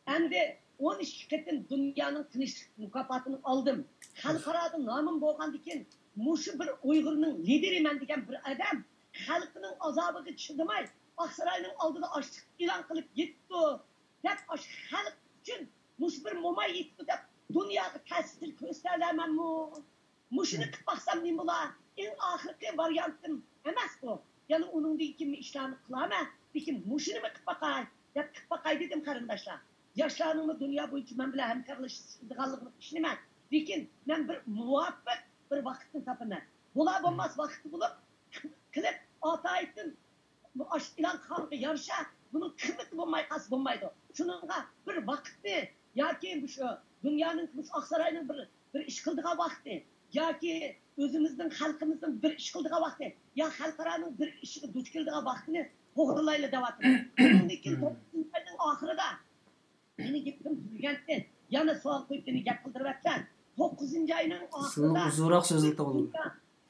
ئەمدى ئون ئىككى قېتىم دۇنيانىڭ تىنچلىق مۇكاپاتىنى ئالدىم. خەلقئارادا نامىم بولغاندىكىن، مۇشۇ بىر ئۇيغۇرنىڭ لىدىرىمەن دېگەن بىر ئادەم خەلقىنىڭ ئازابىغا چىدىماي، ئاقساراينىڭ ئالدىدا ئاچلىق ئېلان قىلىپ يېتىپتۇ دەپ، ئاشۇ خەلق ئۈچۈن مۇشۇ بىر موماي يېتىپتۇ دەپ، دۇنياغا تەسىر كۆرسىتەلەرمەنمۇ؟ مۇشۇنى قىلىپ باقسام نېمە بولا؟ ئەڭ ئاخىرقى ۋارىيانتىم ئەمەس بۇ. يەنە ئۇنىڭدىن كېيىن ئىشلارنى قىلارمەن، لېكىن مۇشۇنىمۇ قىلىپ باقاي دەپ قىلىپ باقاي دېدىم، قېرىنداشلار. ياشلارنىڭمۇ دۇنيا بويىچە مەن بىلەن ھەمكارلىشىدىغانلىقىنى ئىشىنىمەن، لېكىن مەن بىر مۇۋاپىق بىر ۋاقىتنى تاپىمەن. بولا بولماس ۋاقىتتا بولۇپ، قىلىپ، ئاتايىتتىن ئاشۇ ئېلان قىلغانغا يارىشا، بۇنىڭ قىممىتى بولماي قالسا بولمايدۇ. شۇنىڭغا بىر ۋاقىتنى ياكى مۇشۇ دۇنيانىڭ، مۇشۇ ئاقساراينىڭ بىر، بىر ئىش قىلىدىغان ۋاقتى ياكى ئۆزىمىزنىڭ، خەلقىمىزنىڭ بىر ئىش قىلىدىغان ۋاقتى يا خەلقئارانىڭ بىر ئىشىغا دۇچ كېلىدىغان ۋاقتىنى توغرىلايلى دەۋاتىمەن. شۇنىڭدىن كېيىن توققۇزىنچى ئاينىڭ ئاخىرىدا، مېنىڭ گېپىم تۈگىگەنتى، يەنە سوئال قويۇپ، مېنى گەپ قىلدۇرۇۋەتسەڭ. توققۇزىنچى ئاينىڭ ئسىلىنىڭ ئاخىرىدا ئۇزۇنراق سۆزلىتىۋالىڭ.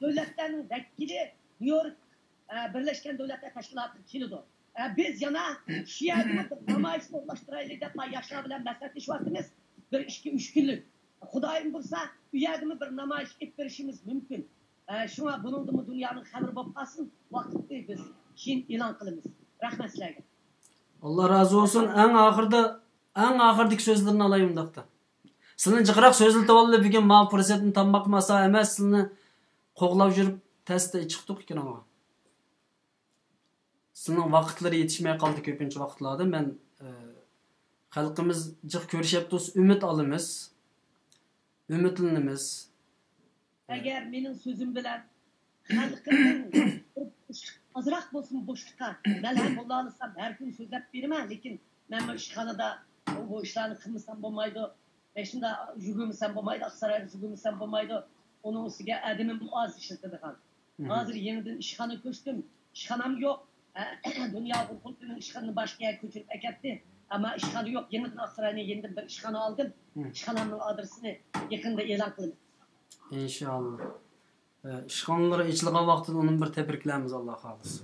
دۆلەتلەرنىڭ ۋەكىلى نيۇ يورك، ئە، بىرلەشكەن دۆلەتلەر تەشكىلاتىغا كېلىدۇ. ئە، بىز يەنە شۇ يەردىمۇ بىر نامايىش ئورۇنلاشتۇرايلى دەپ ياشلار بىلەن مەسلىھەتلىشىۋاتىمىز. بىر ئىككى، ئۈچ كۈنلۈك. خۇدايىم بۇيرۇسا، ئۇ يەردىمۇ بىر نامايىش ئېلىپ بېرىشىمىز مۇمكىن. ئە، شۇڭا بۇنىڭدىنمۇ دۇنيانىڭ خەۋىرى بولۇپ قالسۇن. ۋاقىتنى بىز كېيىن ئېلان قىلىمىز. رەھمەت سىلەرگە. ئاللا رازى بولسۇن. ئەڭ ئاخىرىدا، ئەڭ ئاخىرىدىكى سۆزلىرىنى ئالاي ئۇنداقتا. سىلىنى جىقراق سۆزلىتىۋالدى بۈگۈن، ماۋۇ پۇرسەتنى تاپماقمۇ ئاسان ئەمەس. سىلىنى قوغلاپ يۈرۈپ تەستە چىقتۇق ئىككىڭلارغا. سىلىنىڭ ۋاقىتلىرى يېتىشمەي قالدى كۆپىنچە ۋاقىتلاردا. مەن، ئە، خەلقىمىز جىق كۆرۈشەپ تۇرسا ئۈمىد ئالىمىز، ئۈمىدلىنىمىز. ئەگەر مېنىڭ سۆزۈم بىلەن خەلقىمنىڭ بىر بوشلۇق، ئازراق بولسىمۇ بوشلۇققا مەلھەم بولالىسام، ھەر كۈنى سۆزلەپ بېرىمەن، لېكىن مەن بۇ ئىشخانىدا بۇ ئىشلارنى قىلمىسام بولمايدۇ. مەن شۇنداق يۈگۈرمىسەم بولمايدۇ، ئاقسارايغا يۈگۈرمىسەم بولمايدۇ. ئۇنىڭ ئۈستىگە ئادىمىم ئاز ئىشلىتىدىغان. ھازىر يېڭىدىن ئىشخانا كۆچتۈم. ئىشخانام يوق. دۇنيا ئۇيغۇر قۇرۇلتىيىنىڭ ئىشخانىنى باشقا يەرگە كۆچۈرۈپ ئەكەتتى. ئەمما ئىشخانا يوق. يېڭىدىن ئاقساراينى يېڭىدىن بىر ئىشخانا ئالدىم. ئىشخانامنىڭ ئادرېسىنى يېقىندا ئېلان قىلىمىز. ئىنشاللا. ئە، ئىشخانىلىرى ئېچىلغان ۋاقتىدا ئۇنى بىر تەبرىكلەيمىز، ئاللا خالىسا.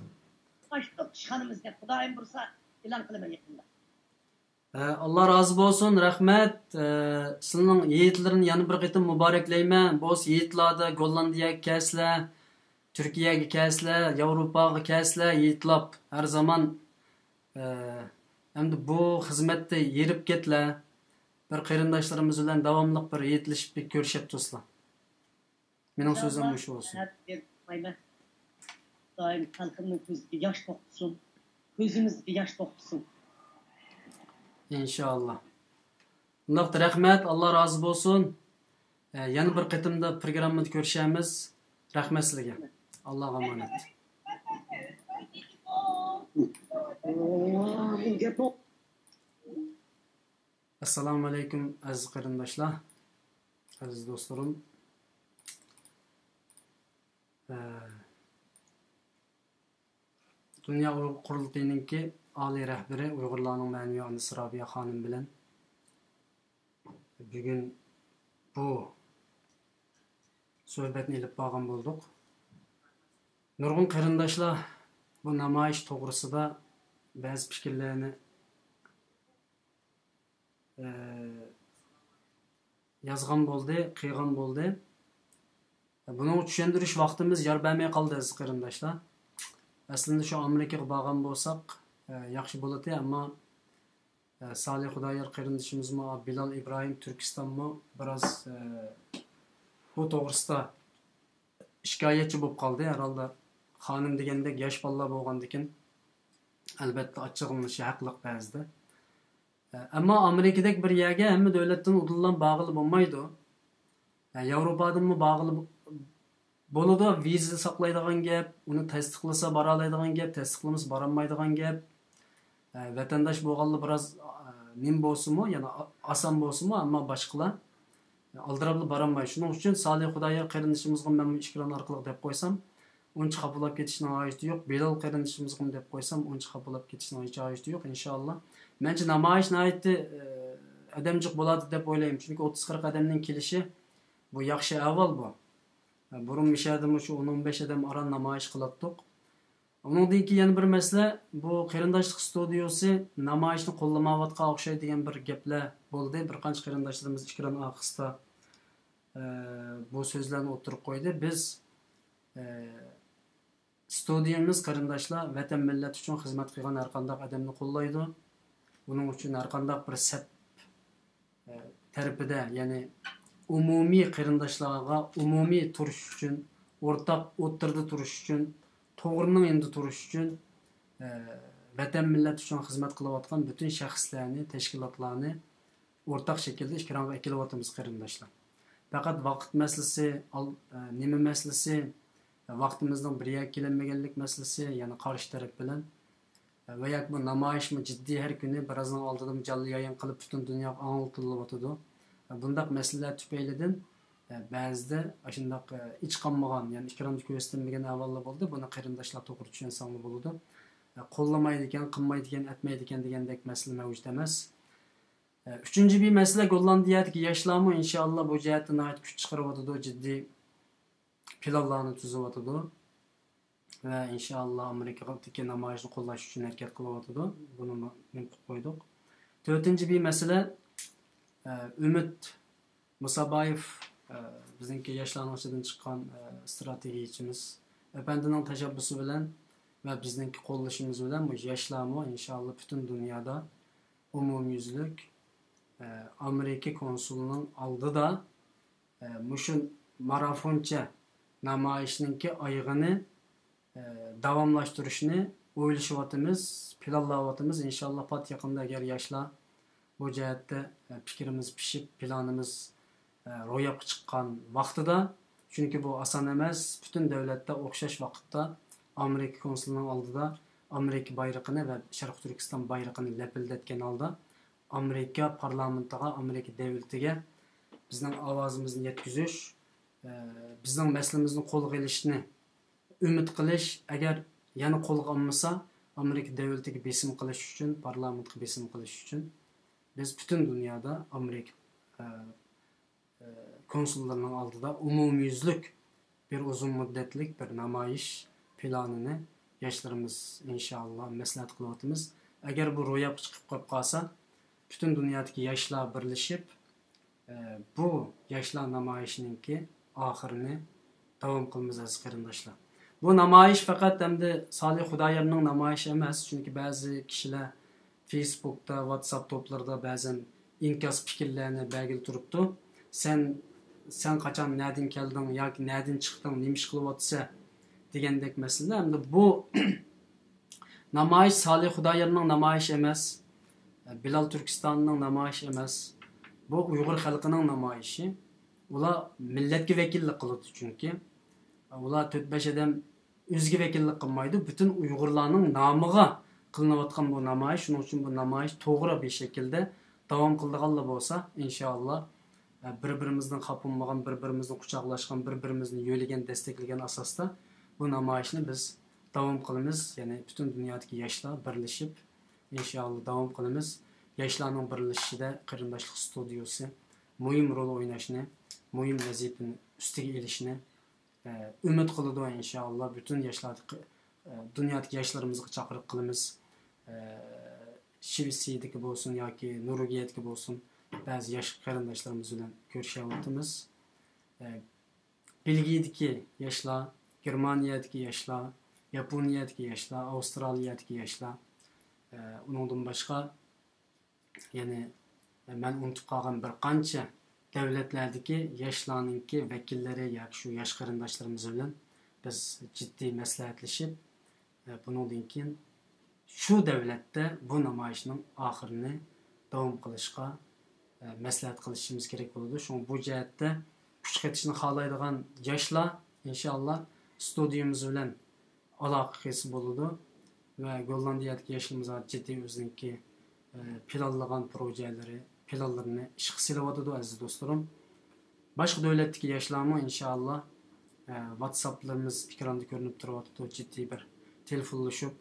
ئاچتۇق ئىشخانىمىزنى، خۇدايىم بۇيرۇسا ئېلان قىلىمەن يېقىندا. ئە، ئاللا رازى بولسۇن، رەھمەت. ئە، سىلىنىڭ ھېيتلىرىنى يەنە بىر قېتىم مۇبارەكلەيمەن. بولسا ھېيتلاردا گوللاندىيەگە كەلسىلەر، تۈركىيەگە كەلسىلەر، ياۋروپاغا كەلسىلەر، ھېيتلاپ ھەر زامان، ئە، ئەمدى بۇ خىزمەتتە ھېرىپ كەتلەر. بىر قېرىنداشلىرىمىز بىلەن داۋاملىق بىر ھېيتلىشىپ، بىر كۆرۈشۈپ تۇرسىلا. مېنىڭ سۆزۈم مۇشۇ بولسۇن. خۇدايىم خەلقىمنىڭ كۆزىگە ياش توختىسۇن، كۆزىمىزگە ياش توختىسۇن. ئىنشاللا. ئۇنداقتا رەھمەت، ئاللا رازى بولسۇن. ئە، يەنە بىر قېتىمدا پروگراممىدا كۆرۈشەرمىز. رەھمەت سىلەرگە. ئاللاغا ئامانەت. ئەسسالامۇ ئەلەيكۇم، ئەزىز قېرىنداشلار، ئەزىز دوستلىرىم. ئە، دۇنيا ئۇيغۇر قۇرۇلتىيىنىڭكى ئالىي رەھبىرى، ئۇيغۇرلارنىڭ مەنىۋى ئانىسى رابىيە خانىم بىلەن بۈگۈن بۇ سۆھبەتنى ئېلىپ بارغان بولدۇق. نۇرغۇن قېرىنداشلار بۇ نامايىش توغرىسىدا بەزى پىكىرلەرنى، ئە، يازغان بولدى، قىلغان بولدى. بۇنىڭغا چۈشەندۈرۈش ۋاقتىمىز يار بەرمەي قالدى، ئەزىز قېرىنداشلار. ئەسلىندە شۇ ئامېرىكىغا بارغان بولساق، ئە، ياخشى بولاتتى، ئەمما، ئە، سالىھ خۇدايار قېرىندىشىمىزمۇ، بىلال ئىبراھىم تۈركىستانمۇ بىراز، ئە، بۇ توغرىسىدا شىكايەتچى بولۇپ قالدى. ھەرھالدا خانىم دېگەندەك ياش بالىلار بولغاندىكىن، ئەلۋەتتە، ئاچچىقلىنىشى ھەقلىق بەزىدە. ئەمما ئامېرىكىدەك بىر يەرگە ھەممە دۆلەتتىن ئۇدۇللا بارغىلى بولمايدۇ. ياۋروپادىنمۇ بارغىلى بولىدۇ. ۋىزا ساقلايدىغان گەپ، ئۇنى تەستىقلىسا بارالايدىغان گەپ، تەستىقلىمىسا بارالمايدىغان گەپ. ۋەتەنداش بولغانلا بىراز، نېمە بولسىمۇ، يەنى ئاسان بولسىمۇ، ئەمما باشقىلار ئالدىراپلا بارالمايدۇ. شۇنىڭ ئۈچۈن سالىھ خۇدايار قېرىندىشىمىزغا مەن ئېكران ئارقىلىق دەپ قويسام، ئۇنچە خاپىلاپ كېتىشنىڭ ھاجىتى يوق. بىلال قېرىندىشىمىزغىمۇ دەپ قويسام، ئۇنچە خاپىلاپ كېتىشنىڭ ھېچ ھاجىتى يوق، ئىنشائاللا. مەنچە نامايىش ناھايىتى، ئە، ئادەمجىق بولاتتى دەپ ئويلايمەن. چۈنكى ئوتتۇز قىرىق ئادەمنىڭ كېلىشى، بۇ ياخشى ئەھۋال بۇ. ئە، بۇرۇن مىشەدىمۇ شۇ ئون، ئون بەش ئادەم ئاران نامايىش قىلاتتۇق. ئۇنىڭدىن كېيىن يەنە بىر مەسىلە، بۇ قېرىنداشلىق ستۇدىيوسى نامايىشنى قوللىمايۋاتقان ئوخشايدۇ دېگەن بىر گەپلەر بولدى. بىر قانچە قېرىنداشلىرىمىز ئېكران ئارقىسىدا، ئە، بۇ سۆزلەرنى ئوتتۇرىغا قويدى. بىز، ئە، ستۇدىيەمىز قېرىنداشلار ۋەتەن مىللەت ئۈچۈن خىزمەت قىلغان ھەرقانداق ئادەمنى قوللايدۇ. بۇنىڭ ئۈچۈن ھەرقانداق بىر سەپ، ئە، تەرىپىدە، يەنى ئومۇمىي قېرىنداشلارغا ئومۇمىي تۇرۇش ئۈچۈن، ئورتاق ئوتتۇرىدا تۇرۇش ئۈچۈن، توغرىنىڭ يېنىدا تۇرۇش ئۈچۈن، ئە، ۋەتەن مىللەت ئۈچۈن خىزمەت قىلىۋاتقان پۈتۈن شەخسلەرنى، تەشكىلاتلارنى ئورتاق شەكىلدە ئېكرانغا ئەكېلىۋاتىمىز قېرىنداشلار. پەقەت ۋاقىت مەسىلىسى، ئال-، ئە، نېمە مەسىلىسى، ۋاقتىمىزنىڭ بىر يەرگە كېلەلمىگەنلىك مەسىلىسى، يەنى قارشى تەرەپ بىلەن، ئە، ۋە ياكى بۇ نامايىشمۇ جىددىي، ھەر كۈنى بىرازنىڭ ئالدىدىمۇ جانلى يايىن قىلىپ پۈتۈن دۇنياغا ئاڭلىتىلىۋاتىدۇ. ئە، بۇنداق مەسىلىلەر تۈپەيلىدىن، ئە، بەزىدە ئاشۇنداق، ئە، ئېچىقالمىغان، يەنى ئېكراندا كۆرسىتىلمىگەن ئەھۋاللار بولدى. بۇنى قېرىنداشلار توغرا چۈشەنسەڭلار بولىدۇ. ئە، قوللىمايدىكەن، قىلمايدىكەن، ئەتمەيدىكەن دېگەندەك مەسىلە مەۋجۇت ئەمەس. ئۈچىنچى بىر مەسىلە، گوللاندىيەدىكى ياشلارمۇ ئىنشائاللا بۇ جەھەتتە ناھايىتى كۈچ چىقىرىۋاتىدۇ، جىددىي پىلانلارنى تۈزۈۋاتىدۇ. ۋە ئىنشائاللا ئامېرىكىدىكى نامايىشنى قوللاش ئۈچۈن ھەرىكەت قىلىۋاتىدۇ. بۇنى نېمە قىلىپ قويدۇق. تۆتىنچى بىر مەسىلە، ئۈمىد مۇسابايېف، بىزنىڭكى ياشلارنىڭ ئىچىدىن چىققان ئىستراتېگىيىچىمىز ئەپەندىنىڭ تەشەببۇسى بىلەن ۋە بىزنىڭكى قوللىشىمىز بىلەن بۇ ياشلارمۇ ئىنشائاللا پۈتۈن دۇنيادا ئومۇميۈزلۈك، ئە، ئامېرىكا كونسۇلىنىڭ ئالدىدا، ئە، مۇشۇ مارافونچە نامايىشنىڭكى ئايىغىنى، ئە، داۋاملاشتۇرۇشنى ئويلىشىۋاتىمىز، پىلانلاۋاتىمىز. ئىنشاللا پات يېقىندا ئەگەر ياشلار بۇ جەھەتتە، ئە، پىكرىمىز پىشىپ، پىلانىمىز روياپقا چىققان ۋاقتىدا، چۈنكى بۇ ئاسان ئەمەس، پۈتۈن دۆلەتتە ئوخشاش ۋاقىتتا ئامېرىكا كونسۇلىنىڭ ئالدىدا ئامېرىكا بايرىقىنى ۋە شەرقىي تۈركىستان بايرىقىنى لەپىلدەتكەن ھالدا ئامېرىكا پارلامېنتىغا، ئامېرىكا دۆلىتىگە بىزنىڭ ئاۋازىمىزنى يەتكۈزۈش، بىزنىڭ مەسىلىمىزنى قولغا ئېلىشنى ئۈمىد قىلىش، ئەگەر يەنە قولغا ئالمىسا، ئامېرىكا دۆلىتىگە بېسىم قىلىش ئۈچۈن، پارلامېنتقا بېسىم قىلىش ئۈچۈن بىز پۈتۈن دۇنيادا ئامېرىكا، ئە، ئە، كونسۇللىرىنىڭ ئالدىدا ئومۇميۈزلۈك بىر ئۇزۇن مۇددەتلىك بىر نامايىش پىلانىنى ياشلىرىمىز ئىنشائاللا مەسلىھەت قىلىۋاتىمىز. ئەگەر بۇ روياپقا چىقىپ قېلىپ قالسا، پۈتۈن دۇنيادىكى ياشلار بىرلىشىپ، ئە، بۇ ياشلار نامايىشىنىڭكى ئاخىرىنى داۋام قىلىمىز، ئەزىز قېرىنداشلار. بۇ نامايىش پەقەت ئەمدى سالىھ خۇدايارنىڭ نامايىشى ئەمەس، چۈنكى بەزى كىشىلەر فېيسبۇكتا، ۋاتساپ توپلىرىدا بەزەن ئىنكاس پىكىرلەرنى بەرگىلى تۇرۇپتۇ. سەن، سەن قاچان نەدىن كەلدىڭ ياكى نەدىن چىقتىڭ، نېمە ئىش قىلىۋاتىسەن دېگەندەك مەسىلىلەر. ئەمدى بۇ نامايىش سالىھ خۇدايارنىڭ نامايىشى ئەمەس، بىلال تۈركىستاننىڭ نامايىشى ئەمەس، بۇ ئۇيغۇر خەلقىنىڭ نامايىشى. ئۇلار مىللەتكە ۋەكىللىك قىلىدۇ چۈنكى. ئۇلار تۆت بەش ئادەم ئۆزىگە ۋەكىللىك قىلمايدۇ، پۈتۈن ئۇيغۇرلارنىڭ نامىغا قىلىنىۋاتقان بۇ نامايىش. شۇنىڭ ئۈچۈن بۇ نامايىش توغرا بىر شەكىلدە داۋام قىلىدىغانلا بولسا، ئىنشائاللا، ئە، بىر-بىرىمىزدىن خاپا بولمىغان، بىر-بىرىمىزنى قۇچاقلاشقان، بىر-بىرىمىزنى يۆلىگەن، دەستەكلىگەن ئاساستا بۇ نامايىشنى بىز داۋام قىلىمىز. يەنى پۈتۈن دۇنيادىكى ياشلار بىرلىشىپ، ئىنشائاللا داۋام قىلىمىز. ياشلارنىڭ بىرلىشىشىدە قېرىنداشلىق ستۇدىيوسى مۇھىم رول ئويناشنى، مۇھىم ۋەزىپىنى ئۈستىگە ئېلىشنى، ئە، ئۈمىد قىلىدۇ، ئىنشائاللا، پۈتۈن ياشلاردىكى، ئە، دۇنيادىكى ياشلىرىمىزغا چاقىرىق قىلىمىز. ئە، شىۋېتسىيەدىكى بولسۇن ياكى نورۋېگىيەدىكى بولسۇن، بەزى ياش قېرىنداشلىرىمىز بىلەن كۆرۈشۈۋاتىمىز. ئە، بېلگىيەدىكى ياشلار، گېرمانىيەدىكى ياشلار، ياپونىيەدىكى ياشلار، ئاۋسترالىيەدىكى ياشلار، ئە، ئۇنىڭدىن باشقا، يەنى مەن ئۇنتۇپ قالغان بىر قانچە دۆلەتلەردىكى ياشلارنىڭكى ۋەكىللىرى ياكى شۇ ياش قېرىنداشلىرىمىز بىلەن بىز جىددىي مەسلىھەتلىشىپ، بۇنىڭدىن كېيىن شۇ دۆلەتتە بۇ نامايىشنىڭ ئاخىرىنى داۋام قىلىشقا مەسلىھەت قىلىشىمىز كېرەك بولىدۇ. شۇڭا بۇ جەھەتتە كۈچ قېتىشنى خالايدىغان ياشلار ئىنشائاللا ستۇدىيىمىز بىلەن ئالاقە قىلسا بولىدۇ ۋە گوللاندىيەدىكى ياشلىرىمىزغا جىددىي ئۆزىنىڭكى، ئە، پىلانلىغان پروژەلىرى، پىلانلىرىنى ئىشقا سېلىۋاتىدۇ، ئەزىز دوستلىرىم. باشقا دۆلەتتىكى ياشلارمۇ ئىنشائاللا، ئە، ۋاتساپلىرىمىز ئېكراندا كۆرۈنۈپ تۇرۇۋاتىدۇ، جىددىي بىر تېلېفونلىشىپ،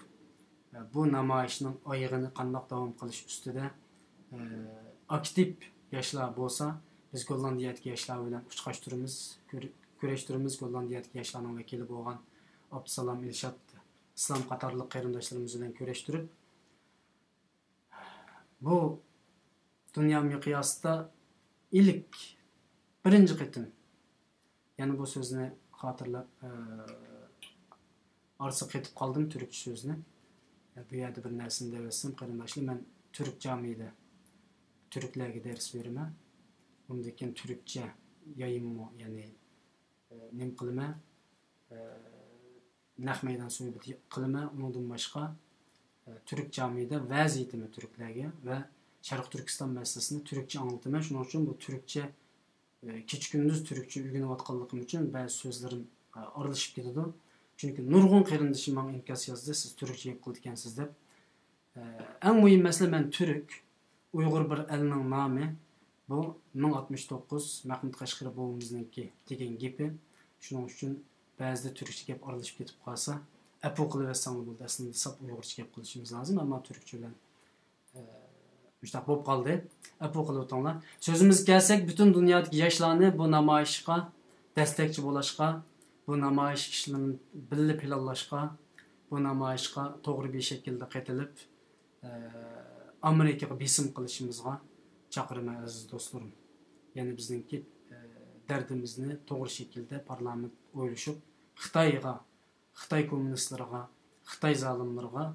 ئە، بۇ نامايىشنىڭ ئايىغىنى قانداق داۋام قىلىش ئۈستىدە، ئە، ئاكتىپ ياشلار بولسا، بىز گوللاندىيەدىكى ياشلار بىلەن ئۇچراشتۇرىمىز، كۆر-، كۆرۈشتۈرىمىز. گوللاندىيەدىكى ياشلارنىڭ ۋەكىلى بولغان ئابدۇسالام ئىلشات ئىسلام قاتارلىق قېرىنداشلىرىمىز بىلەن كۆرۈشتۈرۈپ، بۇ دۇنيا مىقياسىدا ئىلك، بىرىنچى قېتىم، يەنە بۇ سۆزنى خاتىرىلەپ، ئە، ئارىسىغا قېتىپ قالدىم تۈركچە سۆزنى. بۇ يەردە بىر نەرسىنى دەۋەتسەم، قېرىنداشلار، مەن تۈرك جامىيىدە تۈركلەرگە دەرس بېرىمەن. ئۇندىن كېيىن تۈركچە يايىممۇ، يەنى، ئە، نېمە قىلىمەن؟ ئە، نەق مەيدان سۆھبىتى قىلىمەن. ئۇنىڭدىن باشقا، ئە، تۈرك جامىيىدە ۋەز ئېيتىمەن تۈركلەرگە ۋە شەرقىي تۈركىستان مەسىلىسىنى تۈركچە ئاڭلىتىمەن. شۇنىڭ ئۈچۈن بۇ تۈركچە، ئە، كېچە-كۈندۈز تۈركچە ئۆگىنىۋاتقانلىقىم ئۈچۈن بەزى سۆزلىرىم، ئە، ئارىلىشىپ كېتىدۇ. چۈنكى نۇرغۇن قېرىندىشىم ماڭا ئىنكاس يازدى، سىز تۈركچە گەپ قىلىدىكەنسىز دەپ. ئە، ئەڭ مۇھىم مەسىلە، مەن تۈرك، ئۇيغۇر بىر ئەلنىڭ نامى. بۇ مىڭ ئاتمىش توققۇز، مەخمۇت قەشقىرى بوۋىمىزنىڭكى دېگەن گېپى. شۇنىڭ ئۈچۈن بەزىدە تۈركچە گەپ ئارىلىشىپ كېتىپ قالسا، ئەپۇ قىلىۋەتسەڭلار بولدى. ئەسلىدە ساپ ئۇيغۇرچە گەپ قىلىشىمىز لازىم، ئەمما تۈركچە بىلەن، ئە، مۇشۇنداق بولۇپ قالدى. ئەپۇ قىلىۋېتىڭلار. سۆزىمىزگە كەلسەك، پۈتۈن دۇنيادىكى ياشلارنى بۇ نامايىشقا دەستەكچى بولۇشقا، بۇ نامايىش ئىشلىرىنى بىللە پىلانلاشقا، بۇ نامايىشقا توغرا بىر شەكىلدە قېتىلىپ، ئە، ئامېرىكىغا بېسىم قىلىشىمىزغا چاقىرىمەن، ئەزىز دوستلىرىم. يەنى بىزنىڭكى، ئە، دەردىمىزنى توغرا شەكىلدە پارلامېنت ئويلىشىپ، خىتايغا، خىتاي كوممۇنىستلىرىغا، خىتاي زالىملىرىغا،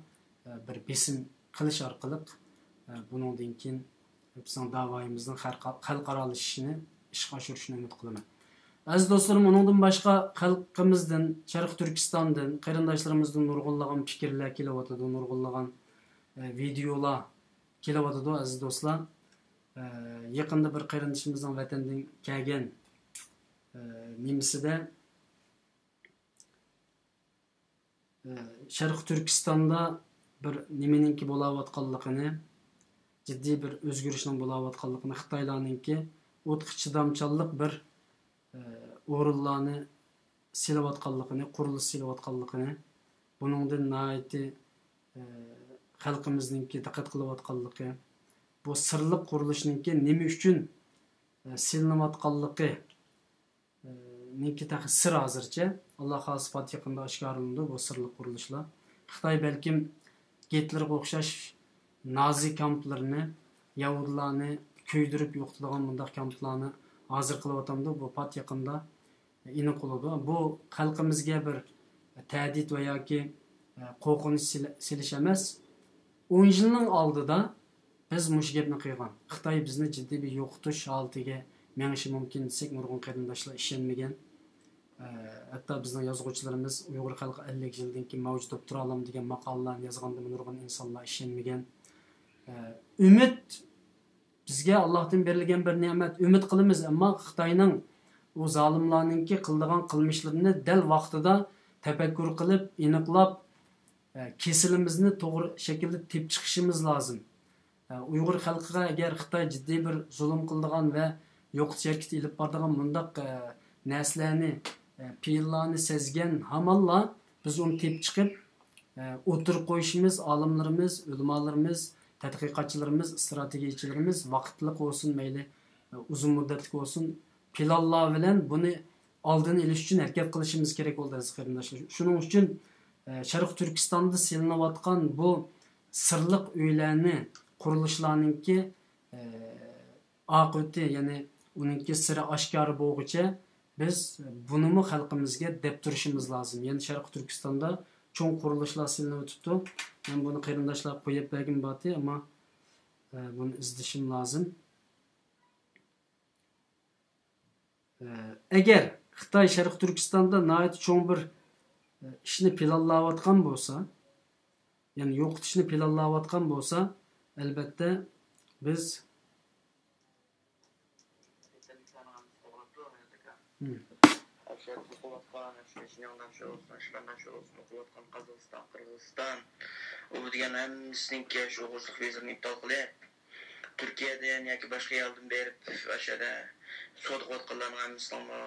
ئە، بىر بېسىم قىلىش ئارقىلىق، ئە، بۇنىڭدىن كېيىن بىزنىڭ داۋايىمىزنىڭ خەلقئا-، خەلقئارالىشىشىنى ئىشقا ئاشۇرۇشىنى ئۈمىد قىلىمەن. ئەزىز دوستلىرىم، ئۇنىڭدىن باشقا خەلقىمىزدىن، شەرقىي تۈركىستاندىن قېرىنداشلىرىمىزدىن نۇرغۇنلىغان پىكىرلەر كېلىۋاتىدۇ، نۇرغۇنلىغان، ئە، ۋىدېئولار كېلىۋاتىدۇ، ئەزىز دوستلار. ئە، يېقىندا بىر قېرىندىشىمىزنىڭ ۋەتەندىن كەلگەن، ئە، نېمىسىدە، ئە، شەرقىي تۈركىستاندا بىر نېمىنىڭكى بولاۋاتقانلىقىنى، جىددىي بىر ئۆزگىرىشنىڭ بولاۋاتقانلىقىنى، خىتايلارنىڭكى ئوتقا چىدامچانلىق بىر، ئە، ئورۇنلارنى سېلىۋاتقانلىقىنى، قۇرۇلۇش سېلىۋاتقانلىقىنى، بۇنىڭدىن ناھايىتى، ئە، خەلقىمىزنىڭكى دىققەت قىلىۋاتقانلىقى، بۇ سىرلىق قۇرۇلۇشنىڭكى نېمە ئۈچۈن، ئە، سېلىنىۋاتقانلىقى، ئە، نىڭكى تېخى سىر ھازىرچە. ئاللا خالىسا پات يېقىندا ئاشكارىلىنىدۇ بۇ سىرلىق قۇرۇلۇشلار. خىتاي بەلكىم گىتلېرغا ئوخشاش نازى كامپلىرىنى، يەھۇدىيلارنى كۆيدۈرۈپ يوقىتىدىغان مۇنداق كامپلارنى ھازىر قىلىۋاتامدۇ؟ بۇ پات يېقىندا ئېنىق بولىدۇ. بۇ خەلقىمىزگە بىر تەھدىت ۋە ياكى، ئە، قورقۇنچ سېلى-، سېلىش ئەمەس. ئون يىلنىڭ ئالدىدا بىز مۇشۇ گەپنى قىلغان. خىتاي بىزنى جىددىي بىر يوقىتىش ھالىتىگە مېڭىشى مۇمكىن دېسەك، نۇرغۇن قېرىنداشلار ئىشەنمىگەن. ئە، ھەتتا بىزنىڭ يازغۇچىلىرىمىز ئۇيغۇر خەلقى ئەللىك يىلدىن كېيىن مەۋجۇت بولۇپ تۇرالامدۇ دېگەن ماقالىلەرنى يازغاندا نۇرغۇن ئىنسانلار ئىشەنمىگەن. ئە، ئۈمىد بىزگە ئاللاھتىن بېرىلگەن بىر نېمەت، ئۈمىد قىلىمىز، ئەمما خىتاينىڭ ئۇ زالىملارنىڭكى قىلىدىغان قىلمىشلىرىنى دەل ۋاقتىدا تەپەككۇر قىلىپ، ئېنىقلاپ، ئە، كېسىلىمىزنى توغرا شەكىلدە تېپىپ چىقىشىمىز لازىم. ئە، ئۇيغۇر خەلقىگە ئەگەر خىتاي جىددىي بىر زۇلۇم قىلىدىغان ۋە يوقىتىش ھەرىكىتى ئېلىپ بارىدىغان مۇنداق، ئە، نەرسىلەرنى، ئە، پېئىللارنى سەزگەن ھامانلا بىز ئۇنى تېپىپ چىقىپ، ئوتتۇرىغا قويۇشىمىز، ئالىملىرىمىز، ئۆلىمالىرىمىز، تەتقىقاتچىلىرىمىز، ئىستراتېگىيىچىلىرىمىز ۋاقىتلىق بولسۇن، مەيلى ئۇزۇن مۇددەتلىك بولسۇن، پىلانلار بىلەن بۇنى ئالدىنى ئېلىش ئۈچۈن ھەرىكەت قىلىشىمىز كېرەك بولدى، ئەزىز قېرىنداشلار. شۇنىڭ ئۈچۈن، ئە، شەرقىي تۈركىستاندا سېلىنىۋاتقان بۇ سىرلىق ئۆيلەرنى، قۇرۇلۇشلارنىڭكى، ئە، ئاقىۋىتى، يەنى ئۇنىڭكى سىرى ئاشكارا بولغۇچە بىز بۇنىمۇ خەلقىمىزگە دەپ تۇرۇشىمىز لازىم. يەنە شەرقىي تۈركىستاندا چوڭ قۇرۇلۇشلار سېلىنىۋېتىپتۇ. مەن بۇنى قېرىنداشلارغا قويۇپ بەرگۈم بارتى، ئەمما، ئە، بۇنى ئىزدىشىم لازىم. ئە، ئەگەر خىتاي شەرقىي تۈركىستاندا ناھايىتى چوڭ بىر، ئە، ئىشنى پىلانلاۋاتقان بولسا، يەنى يوقىتىشنى پىلانلاۋاتقان بولسا، ئەلبەتتە بىز ئوقۇۋاتقان، شۇ شىنجاڭدا شۇ بولسۇن، شىلاندا شۇ بولسۇن، ئوقۇۋاتقان قازاقىستان، قىرغىزىستان، ئۇ دېگەن ھەممىسىنىڭكى شۇ ئوقۇغۇچىلىق ۋىزىلىرىنى ئىپتال قىلىپ، تۈركىيەدىن ياكى باشقا يەردىن بېرىپ، ئاشۇ يەردە سودا قىلىۋاتقانلارنىڭ ھەممىسىنىڭمۇ،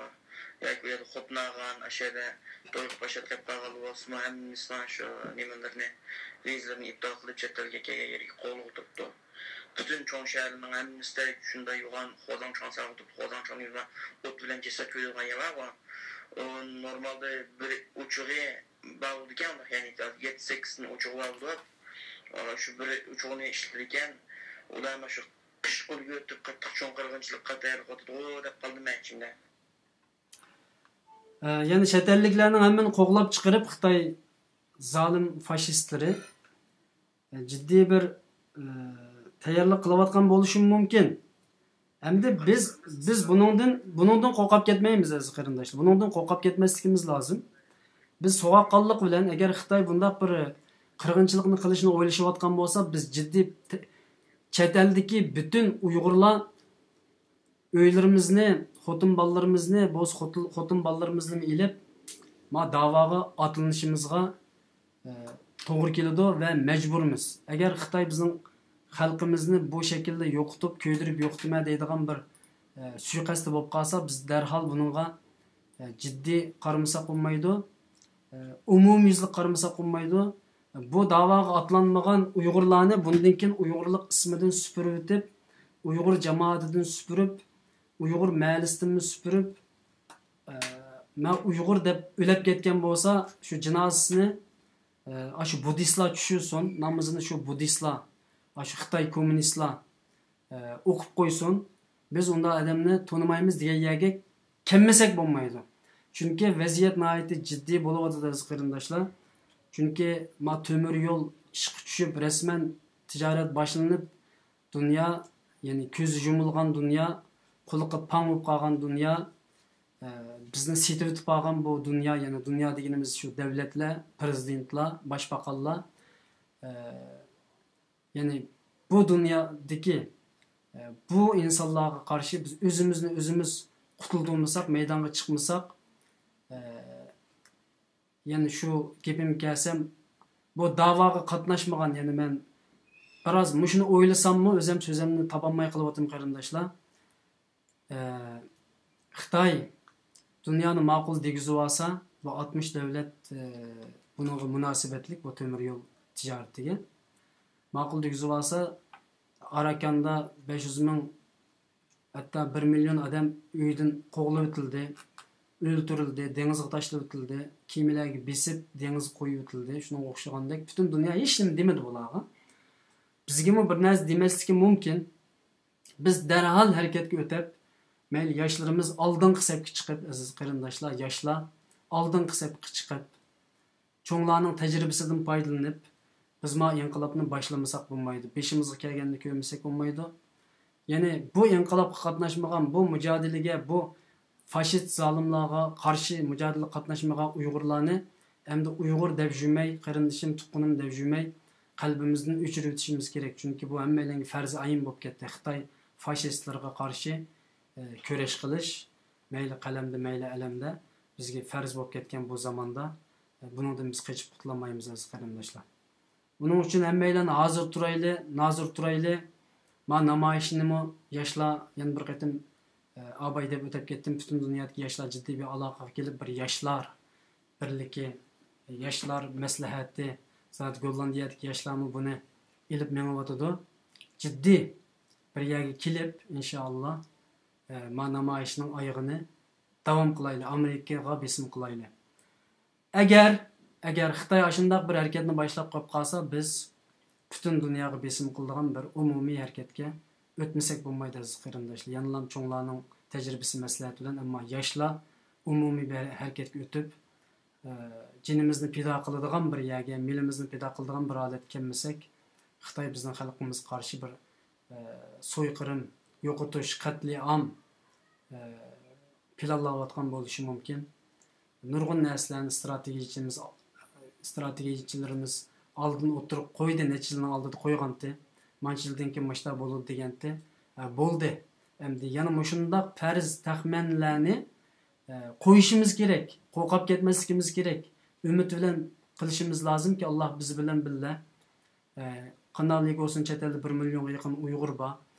ياكى ئۇ يەردە خوتۇن ئالغان، ئاشۇ يەردە توي قىلىپ، ئاشۇ يەردە قېلىپ قالغانلار بولسىمۇ، ھەممىسىنىڭ شۇ نېمىلىرىنى، ۋىزىلىرىنى ئىپتال قىلىپ، چەت ئەلگە كەلگەن يېرىگە قوغلىغۇلۇپ تۇرۇپتۇ. پۈتۈن چوڭ شەھەرلەرنىڭ ھەممىسىدە شۇنداق يوغان خۇازاڭ چاڭ ساغدۇرۇپ، خۇازاڭ چاڭ ئوت بىلەن جەسەت كۆيىدىغان يەر بارغۇ. ئۇ نورمالدا بىر ئوچۇقى بار بولىدىكەن، يەنى يەتتە سەككىز ئوچۇقى بار بولۇپ، شۇ بىر ئوچۇقىنى ئىشلىتىدىكەن. ئۇلار مانا شۇ قىشقا ئۈلگۈرتۈپ قاتتىق چوڭ قىرغىنچىلىققا تەييارلىق قىلىۋاتىدىغۇ دەپ قالدىم مەن ئىچىمدە. ئە، يەنى چەت ئەللىكلەرنىڭ ھەممىنى قوغلاپ چىقىرىپ، خىتاي زالىم فاشىستلىرى جىددىي بىر، ئە، تەييارلىق قىلىۋاتقان بولۇشى مۇمكىن. ئەمدى بىز، بىز بۇنىڭدىن، بۇنىڭدىن قورقۇپ كەتمەيمىز، ئەزىز قېرىنداشلار. بۇنىڭدىن قورقۇپ كەتمەسلىكىمىز لازىم. بىز سوغۇققانلىق بىلەن، ئەگەر خىتاي بۇنداق بىر قىرغىنچىلىقنى قىلىشنى ئويلىشىۋاتقان بولسا، بىز جىددىي ت-، چەت ئەلدىكى پۈتۈن ئۇيغۇرلار ئۆيلىرىمىزنى، خوتۇن بالىلىرىمىزنى، بولسا خوتۇن، خوتۇن بالىلىرىمىزنىمۇ ئېلىپ، ما داۋاغا ئاتلىنىشىمىزغا، ئە، توغرا كېلىدۇ ۋە مەجبۇرمىز. ئەگەر خىتاي بىزنىڭ خەلقىمىزنى بۇ شەكىلدە يوقىتىپ، كۆيدۈرۈپ يوقىتىمەن دەيدىغان بىر، ئە، سۇيىقەستتە بولۇپ قالسا، بىز دەرھال بۇنىڭغا، ئە، جىددىي قارىمىساق بولمايدۇ. ئە، ئومۇميۈزلۈك قارىمىساق بولمايدۇ. بۇ داۋاغا ئاتلانمىغان ئۇيغۇرلارنى بۇندىن كېيىن ئۇيغۇرلۇق ئىسمىدىن سۈپۈرۈۋېتىپ، ئۇيغۇر جامائىتىدىن سۈپۈرۈپ، ئۇيغۇر مەھەللىسىدىنمۇ سۈپۈرۈپ، ئە، مەن ئۇيغۇر دەپ ئۆلۈپ كەتكەن بولسا، شۇ جىنازىسىنى، ئە، ئاشۇ بۇددىستلار چۈشۈرسۇن، نامىزىنى شۇ بۇددىستلار، ئاشۇ خىتاي كوممۇنىستلار، ئە، ئوقۇپ قويسۇن، بىز ئۇنداق ئادەمنى تونۇمايمىز دېگەن يەرگە كەلمىسەك بولمايدۇ. چۈنكى ۋەزىيەت ناھايىتى جىددىي بولۇۋاتىدۇ، ئەزىز قېرىنداشلار. چۈنكى ما تۆمۈر يول ئىشقا چۈشۈپ، رەسمەن تىجارەت باشلىنىپ، دۇنيا، يەنى كۆزى يۇمۇلغان دۇنيا، قۇلىقى پاڭ بولۇپ قالغان دۇنيا، ئە، بىزنى سېتىۋېتىپ قالغان بۇ دۇنيا، يەنى دۇنيا دېگىنىمىز شۇ دۆلەتلەر، پىرېزىدېنتلار، باشباقانلار، ئە، يەنى بۇ دۇنيادىكى، ئە، بۇ ئىنسانلارغا قارشى بىز ئۆزىمىزنى ئۆزىمىز قۇتۇلدۇرمىساق، مەيدانغا چىقمىساق، ئە، يەنى شۇ گېپىمگە كەلسەم، بۇ داۋاغا قاتناشمىغان، يەنى مەن بىراز مۇشۇنى ئويلىساممۇ، ئۆزۈم سۆزۈمنى تاپالماي قېلىۋاتىمەن، قېرىنداشلار. ئە، خىتاي دۇنيانى ماقۇل دېگۈزۈۋالسا، بۇ ئاتمىش دۆلەت، ئە، بۇنىڭغا مۇناسىۋەتلىك، بۇ تۆمۈر يول تىجارىتىگە ماقۇل دېگۈزۈۋالسا، ئاراكاندا بەش يۈز مىڭ، ھەتتا بىر مىليون ئادەم ئۆيىدىن قوغلىۋېتىلدى، ئۆلتۈرۈلدى، دېڭىزغا تاشلىۋېتىلدى، كېمىلەرگە بېسىپ دېڭىزغا قويۇۋېتىلدى. شۇنىڭغا ئوخشىغاندەك پۈتۈن دۇنيا ھېچنېمە دېمىدى بۇلارغا. بىزگىمۇ بىر نەرسە دېمەسلىكى مۇمكىن. بىز دەرھال ھەرىكەتكە ئۆتۈپ، مەيلى ياشلىرىمىز ئالدىنقى سەپكە چىقىپ، ئەزىز قېرىنداشلار، ياشلار ئالدىنقى سەپكە چىقىپ، چوڭلارنىڭ تەجرىبىسىدىن پايدىلىنىپ، بىز ما ئىنقىلابنى باشلىمىساق بولمايدۇ، بېشىمىزغا كەلگەننى كۆرمىسەك بولمايدۇ. يەنى بۇ ئىنقىلابقا قاتناشمىغان، بۇ مۇجادىلىگە، بۇ فاشىست زالىملارغا قارشى مۇجادىلىگە قاتناشمىغان ئۇيغۇرلارنى ئەمدى ئۇيغۇر دەپ يۈرمەي، قېرىندىشىم، تۇغقىنىم دەپ يۈرمەي، قەلبىمىزدىن ئۆچۈرۈۋېتىشىمىز كېرەك. چۈنكى بۇ ھەممەيلەنگە پەرزى ئەين بولۇپ كەتتى. خىتاي فاشىستلىرىغا قارشى، ئە، كۈرەش قىلىش، مەيلى قەلەمدە، مەيلى ئەلەمدە بىزگە پەرز بولۇپ كەتكەن بۇ زاماندا، ئە، بۇنىڭدىن بىز قېچىپ قۇتۇلالمايمىز، ئەزىز قېرىنداشلار. بۇنىڭ ئۈچۈن ھەممەيلەن ھازىر تۇرايلى، نازىر تۇرايلى. ما نامايىشنىمۇ ياشلار يەنە بىر قېتىم، ئە، ئاباي دەپ ئۆتۈپ كەتتىم. پۈتۈن دۇنيادىكى ياشلار جىددىي بىر ئالاقىگە كېلىپ، بىر ياشلار بىرلىكى، ياشلار مەسلىھەتى، زادى گوللاندىيەدىكى ياشلارمۇ بۇنى ئېلىپ مېڭىۋاتىدۇ. جىددىي بىر يەرگە كېلىپ، ئىنشائاللا، ئە، ما نامايىشنىڭ ئايىغىنى داۋام قىلايلى، ئامېرىكىغا بېسىم قىلايلى. ئەگەر، ئەگەر خىتاي ئاشۇنداق بىر ھەرىكەتنى باشلاپ قويۇپ قالسا، بىز پۈتۈن دۇنياغا بېسىم قىلىدىغان بىر ئومۇمىي ھەرىكەتكە ئۆتمىسەك بولمايدۇ، ئەزىز قېرىنداشلار. يەنىلا چوڭلارنىڭ تەجرىبىسى، مەسلىھەتى بىلەن، ئەمما ياشلار ئومۇمىي بىر ھەرىكەتكە ئۆتۈپ، ئە، جېنىمىزنى پىدا قىلىدىغان بىر يەرگە، مېلىمىزنى پىدا قىلىدىغان بىر ھالەتكە كەلمىسەك، خىتاي بىزنىڭ خەلقىمىزگە قارشى بىر، ئە، سويقىرىم، يوقىتىش، قەتلىئام، ئە، پىلانلاۋاتقان بولۇشى مۇمكىن. نۇرغۇن نەرسىلەرنى، ئىستراتېگىيىچىمىز، ئىستراتېگىيىچىلىرىمىز ئالدىن ئوتتۇرىغا قويدى، نەچچە يىلنىڭ ئالدىدا قويغانتى. مانچە يىلدىن كېيىن مۇشۇنداق بولىدۇ دېگەنتى. ھە، بولدى. ئەمدى يەنە مۇشۇنداق پەرز تەخمىنلەرنى، ھە، قويۇشىمىز كېرەك. قورقۇپ كەتمەسلىكىمىز كېرەك. ئۈمىد بىلەن قىلىشىمىز لازىمكى، ئاللا بىز بىلەن بىللە. ئە، قانداقلىك بولسۇن، چەت ئەلدە بىر مىليونغا يېقىن ئۇيغۇر بار.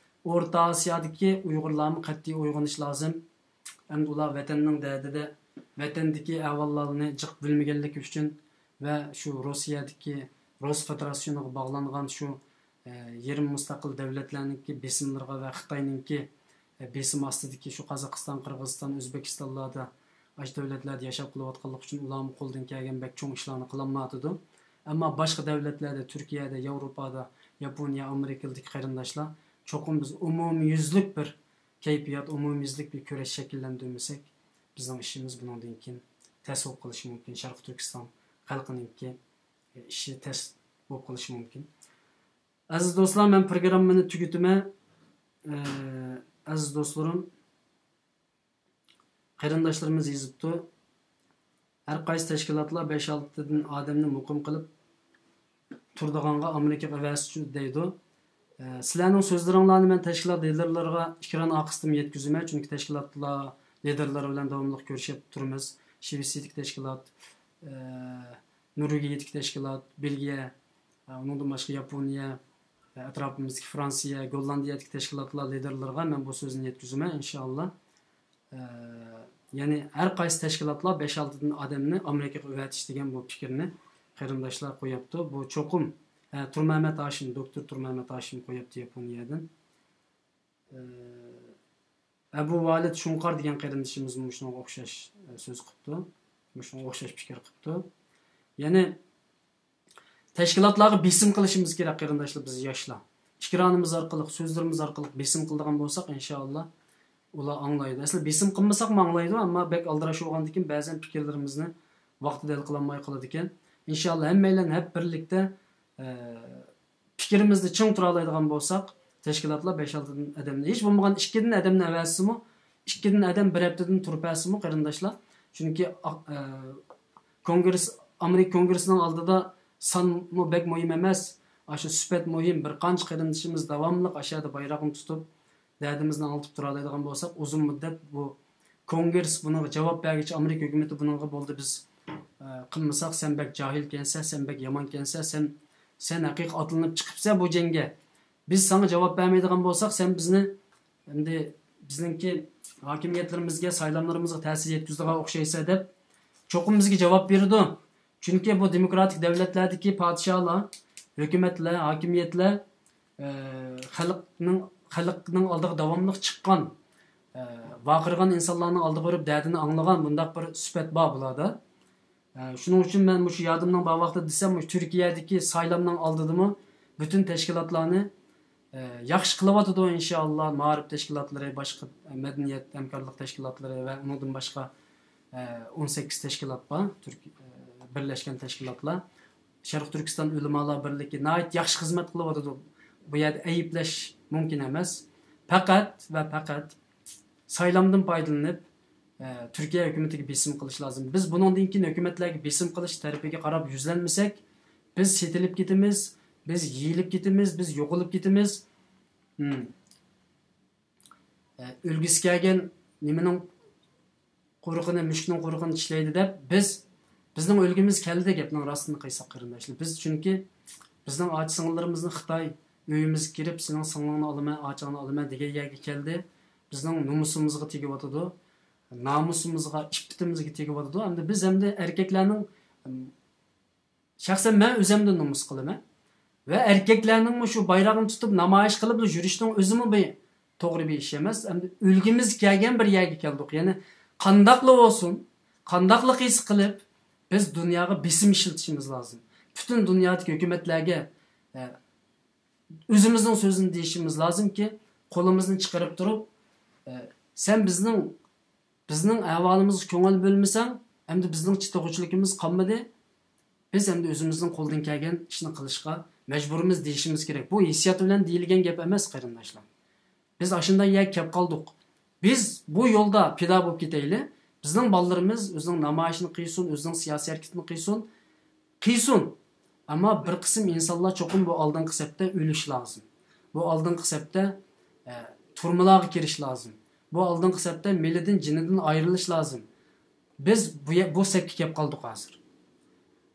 ئورتا ئاسىيادىكى ئۇيغۇرلارمۇ قەتئىي ئويغىنىش لازىم. ئەمدى ئۇلار ۋەتەننىڭ دەردىدە، ۋەتەندىكى ئەھۋاللارنى جىق بىلمىگەنلىكى ئۈچۈن ۋە شۇ روسىيەدىكى، روس فېدېراتسىيونىغا باغلانغان شۇ، ئە، يېرىم مۇستەقىل دۆلەتلەرنىڭكى بېسىملىرىغا ۋە خىتاينىڭكى، ئە، بېسىم ئاستىدىكى شۇ قازاقىستان، قىرغىزىستان، ئۆزبېكىستانلاردا، ئاشۇ دۆلەتلەردە ياشاپ قېلىۋاتقانلىقى ئۈچۈن ئۇلارمۇ قولدىن كەلگەن بەك چوڭ ئىشلارنى قىلالمايۋاتىدۇ. ئەمما باشقا دۆلەتلەردە، تۈركىيەدە، ياۋروپادا، ياپونىيە، ئامېرىكىدىكى قېرىنداشلار، چوقۇم بىز ئومۇميۈزلۈك بىر كەيپىيات، ئومۇميۈزلۈك بىر كۈرەش شەكىللەندۈرمىسەك، بىزنىڭ ئىشىمىز بۇنىڭدىن كېيىن تەس بولۇپ قېلىشى مۇمكىن. شەرقىي تۈركىستان خەلقىنىڭكى ئىشى تەس بولۇپ قېلىشى مۇمكىن. ئەزىز دوستلار، مەن پروگراممىنى تۈگىتىمەن. ئەزىز دوستلىرىم، قېرىنداشلىرىمىز يېزىپتۇ. ھەر قايسى تەشكىلاتلار بەش-ئالتىدىن ئادەمنى مۇقىم قىلىپ تۇرىدىغانغا ئامېرىكىغا ئەۋەتسىچۇ دەيدۇ. ئە، سىلەرنىڭ سۆزلىرىڭلارنى مەن تەشكىلات لىدىرلىرىغا ئېكران ئارقىسىدىن يەتكۈزىمەن، چۈنكى تەشكىلاتلار لىدىرلىرى بىلەن داۋاملىق كۆرۈشۈپ تۇرىمىز. شىۋېتسىيىدىكى تەشكىلات، ئە، نورۋېگىيەدىكى تەشكىلات، بېلگىيە، ئە، ئۇنىڭدىن باشقا ياپونىيە، ئە، ئەتراپىمىزدىكى فرانسىيە، گوللاندىيەدىكى تەشكىلاتلار لىدىرلىرىغا مەن بۇ سۆزنى يەتكۈزىمەن، ئىنشائاللا. ئە، يەنى ھەر قايسى تەشكىلاتلار بەش-ئالتىدىن ئادەمنى ئامېرىكىغا ئەۋەتىش دېگەن بۇ پىكىرنى قېرىنداشلار قويۇپتۇ. بۇ چوقۇم، ئە، تۇرمەمەت ھاشىم، دوكتور تۇرمەمەت ھاشىم قويۇپتۇ ياپونىيەدىن. ئە، ئەبۇ ۋالىد شۇڭقار دېگەن قېرىندىشىمىزمۇ مۇشۇنىڭغا ئوخشاش، ئە، سۆز قىپتۇ. مۇشۇنىڭغا ئوخشاش پىكىر قىپتۇ. يەنى تەشكىلاتلارغا بېسىم قىلىشىمىز كېرەك، قېرىنداشلار، بىز ياشلار. ئېكرانىمىز ئارقىلىق، سۆزلىرىمىز ئارقىلىق بېسىم قىلىدىغان بولساق، ئىنشائاللا، ئۇلار ئاڭلايدۇ. ئەسلى بېسىم قىلمىساقمۇ ئاڭلايدۇ، ئەمما بەك ئالدىراش بولغاندىكىن بەزەن پىكىرلىرىمىزنى ۋاقتىدا ھەل قىلالماي قالىدىكەن. ئىنشائاللا، ھەممەيلەن ھەپ بىرلىكتە، ئە، پىكرىمىزدە چىڭ تۇرالايدىغان بولساق، تەشكىلاتلار بەش-ئالتىدىن ئادەمنى، ھېچ بولمىغان ئىككىدىن ئادەمنى ئەۋەتسىمۇ، ئىككىدىن ئادەم بىر ھەپتىدىن تۇرۇپ بەرسىمۇ، قېرىنداشلار. چۈنكى ئا-، ئە، كونگرېس، ئامېرىكا كونگرېسىنىڭ ئالدىدا سانمۇ بەك مۇھىم ئەمەس. ئاشۇ سۈپەت مۇھىم. بىر قانچە قېرىندىشىمىز داۋاملىق ئاشۇ يەردە بايراقنى تۇتۇپ، دەردىمىزنى ئاڭلىتىپ تۇرالايدىغان بولساق، ئۇزۇن مۇددەت بۇ كونگرېس بۇنىڭغا جاۋاب بەرگۈچە، ئامېرىكا ھۆكۈمىتى بۇنىڭغا بولدى، بىز، ئە، قىلمىساق، سەن بەك جاھىلكەنسەن، سەن بەك يامانكەنسەن، سەن، سەن ھەقىقىي ئاتلىنىپ چىقىپسەن بۇ جەڭگە. بىز ساڭا جاۋاب بەرمەيدىغان بولساق، سەن بىزنى، ئەمدى بىزنىڭكى ھاكىمىيەتلىرىمىزگە، سايلاملىرىمىزغا تەسىر يەتكۈزىدىغان ئوخشايسەن دەپ، چوقۇم بىزگە جاۋاب بېرىدۇ. چۈنكى بۇ دېموكراتىك دۆلەتلەردىكى پادىشاھلار، ھۆكۈمەتلەر، ھاكىمىيەتلەر، ئە، خەلقنىڭ، خەلقنىڭ ئالدىغا داۋاملىق چىققان، ئە، ۋارقىرىغان ئىنسانلارنىڭ ئالدىغا بېرىپ دەردىنى ئاڭلىغان بۇنداق بىر سۈپەت بار بۇلاردا. ئە، شۇنىڭ ئۈچۈن مەن مۇشۇ يادىمنىڭ بار ۋاقتىدا دېسەم، مۇشۇ تۈركىيەدىكى سايلامنىڭ ئالدىدىمۇ پۈتۈن تەشكىلاتلارنى، ئە، ياخشى قىلىۋاتىدۇ، ئىنشائاللا. مائارىپ تەشكىلاتلىرى، باشقا مەدەنىيەت ھەمكارلىق تەشكىلاتلىرى ۋە ئۇنىڭدىن باشقا، ئە، ئون سەككىز تەشكىلات بار، تۈرك-، ئە، بىرلەشكەن تەشكىلاتلار. شەرقىي تۈركىستان ئۆلىمالار بىرلىكى ناھايىتى ياخشى خىزمەت قىلىۋاتىدۇ. بۇ يەردە ئەيىبلەش مۇمكىن ئەمەس. پەقەت ۋە پەقەت سايلامدىن پايدىلىنىپ، ئە، تۈركىيە ھۆكۈمىتىگە بېسىم قىلىش لازىم. بىز بۇنىڭدىن كېيىن ھۆكۈمەتلەرگە بېسىم قىلىش تەرىپىگە قاراپ يۈزلەنمىسەك، بىز سېتىلىپ كېتىمىز، بىز يېيىلىپ كېتىمىز، بىز يوقىلىپ كېتىمىز. ھىم. ئە، ئۆلگۈسى كەلگەن نېمىنىڭ قۇرۇقىنى، مۈشۈكنىڭ قۇرۇقىنى چىشلەيدۇ دەپ، بىز، بىزنىڭ ئۆلگۈمىز كەلدى، گەپنىڭ راستىنى قىلساق، قېرىنداشلار. بىز چۈنكى بىزنىڭ ئاچا سىڭىللىرىمىزنى خىتاي ئۆيىمىزگە كىرىپ، سېنىڭ سىڭلىڭنى ئالىمەن، ئاچاڭنى ئالىمەن دېگەن يەرگە كەلدى. بىزنىڭ نومۇسىمىزغا تېگىۋاتىدۇ، نامۇسىمىزغا، ئىپپىتىمىزگە تېگىۋاتىدۇ. ئەمدى بىز ئەمدى ئەركەكلەرنىڭ، ئەم، شەخسەن مەن ئۆزۈمدىن نومۇس قىلىمەن. ۋە ئەركەكلەرنىڭمۇ شۇ بايراقنى تۇتۇپ نامايىش قىلىپلا يۈرۈشنىڭ ئۆزىمۇ بىر توغرا بىر ئىش ئەمەس. ئەمدى ئۆلگۈمىز كەلگەن بىر يەرگە كەلدۇق. يەنى قانداقلا بولسۇن، قانداقلا قىلسا قىلىپ، بىز دۇنياغا بېسىم ئىشلىتىشىمىز لازىم. پۈتۈن دۇنيادىكى ھۆكۈمەتلەرگە، ئە، ئۆزىمىزنىڭ سۆزىنى دېيىشىمىز لازىمكى، قولىمىزنى چىقىرىپ تۇرۇپ، ئە، سەن بىزنىڭ، بىزنىڭ ئەھۋالىمىزغا كۆڭۈل بۆلمىسەڭ، ئەمدى بىزنىڭ چىدىغۇچىلىكىمىز قالمىدى. بىز ئەمدى ئۆزىمىزنىڭ قولىدىن كەلگەن ئىشنى قىلىشقا مەجبۇرمىز دېيىشىمىز كېرەك. بۇ ھېسسىيات بىلەن دېيىلگەن گەپ ئەمەس، قېرىنداشلار. بىز ئاشۇنداق يەرگە كەپ قالدۇق. بىز بۇ يولدا پىدا بولۇپ كېتەيلى. بىزنىڭ بالىلىرىمىز ئۆزىنىڭ نامايىشىنى قىلسۇن، ئۆزىنىڭ سىياسىي ھەرىكىتىنى قىلسۇن، قىلسۇن. ئەمما بىر قىسىم ئىنسانلار چوقۇم بۇ ئالدىنقى سەپتە ئۆلۈش لازىم. بۇ ئالدىنقى سەپتە، ئە، تۈرمىلارغا كىرىش لازىم. بۇ ئالدىنقى سەپتە مېلىدىن، جېنىدىن ئايرىلىش لازىم. بىز بۇ يە-، بۇ سەپكە كەپ قالدۇق ھازىر.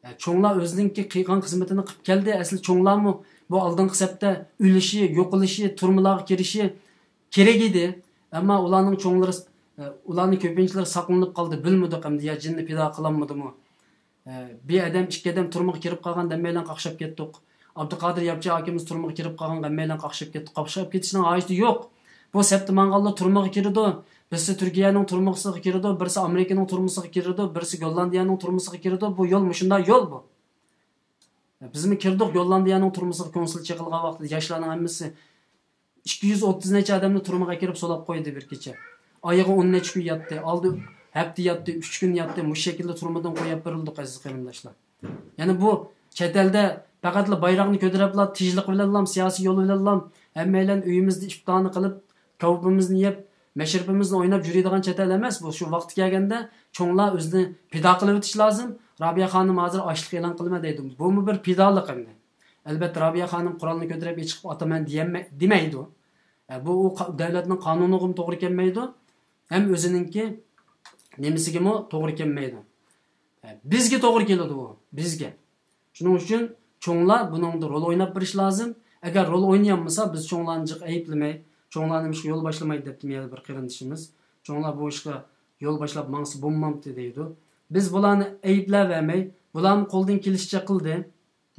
ئە، چوڭلار ئۆزىنىڭكى قىلغان خىزمىتىنى قىلىپ كەلدى. ئەسلى چوڭلارمۇ بۇ ئالدىنقى سەپتە ئۆلۈشى، يوقىلىشى، تۈرمىلارغا كىرىشى كېرەك ئىدى. ئەمما ئۇلارنىڭ چوڭلىرى، ئە، ئۇلارنىڭ كۆپىنچىلىرى ساقلىنىپ قالدى، بىلمىدۇق ئەمدى يا جېنىنى پىدا قىلالمىدىمۇ. ئە، بىر ئادەم، ئىككى ئادەم تۈرمىگە كىرىپ قالغان، ھەممەيلەن قاقشاپ كەتتۇق. ئابدۇقادىر ياپچى ئاكىمىز تۈرمىگە كىرىپ قالغان، ھەممەيلەن قاقشاپ كەتتۇق. قاقشاپ كېتىشنىڭ ھاجىتى يوق. بۇ سەپتە ماڭغانلار تۈرمىگە كىرىدۇ. بىرسى تۈركىيەنىڭ تۈرمىسىغا كىرىدۇ، بىرسى ئامېرىكىنىڭ تۈرمىسىغا كىرىدۇ، بىرسى گوللاندىيەنىڭ تۈرمىسىغا كىرىدۇ. بۇ يول مۇشۇنداق يول بۇ. بىزمۇ كىردۇق گوللاندىيەنىڭ تۈرمىسىغا، كونسۇل چېقىلغان ۋاقتىدا ياشلارنىڭ ھەممىسى ئىككى يۈز ئوتتۇز نەچچە ئادەمنى تۈرمىگە كىرىپ سولاپ قويدى بىر كېچە. ئايىغى ئون نەچچە كۈن ياتتى، ئالدى ھەپتە ياتتى، ئۈچ كۈن ياتتى، مۇشۇ شەكىلدە تۈرمىدىن قويۇپ بېرىلدۇق، ئەزىز قېرىنداشلار. يەنى بۇ چەت ئەلدە پەقەتلا بايراقنى كۆتۈرۈپلا، تىجلىق بىلەنلا، سىياسىي يول بىلەنلا ھەممەيلەن ئۆيىمىزدە ئىپتارنى قىلىپ، كاۋىپىمىزنى يەپ، مەشرىپىمىزنى ئويناپ يۈرىدىغان چەت ئەل ئەمەس. بۇ شۇ ۋاقتى كەلگەندە چوڭلار ئۆزىنى پىدا قىلىۋېتىش لازىم. رابىيە خانىم ھازىر ئاچلىق ئېلان قىلىمەن دەيدۇ. بۇمۇ بىر پىدالىق ئەمدى. ئەلبەتتە، رابىيە خانىم قورالنى كۆتۈرۈپ ئېچىقىپ ئاتىمەن دېيەلمە-، دېمەيدۇ. ئە، بۇ ئۇ قا-، دۆلەتنىڭ قانۇنىغىمۇ توغرا كەلمەيدۇ، ھەم ئۆزىنىڭكى نېمىسىگىمۇ توغرا كەلمەيدۇ. ئە، بىزگە توغرا كېلىدۇ ئۇ، بىزگە. شۇنىڭ ئۈچۈن چوڭلار بۇنىڭدا رول ئويناپ بېرىشى لازىم. ئەگەر رول ئوينىيالمىسا، بىز چوڭلارنى جىق ئەيىبلىمەي، چوڭلار نېمىشقا يول باشلىمايدۇ دەپتىمۇ يەنە بىر قېرىندىشىمىز. چوڭلار بۇ ئىشقا يول باشلاپ ماڭسا بولمامتى دەيدۇ. بىز بۇلارنى ئەيىبلەۋەرمەي، بۇلارمۇ قولىدىن كېلىشىچە قىلدى.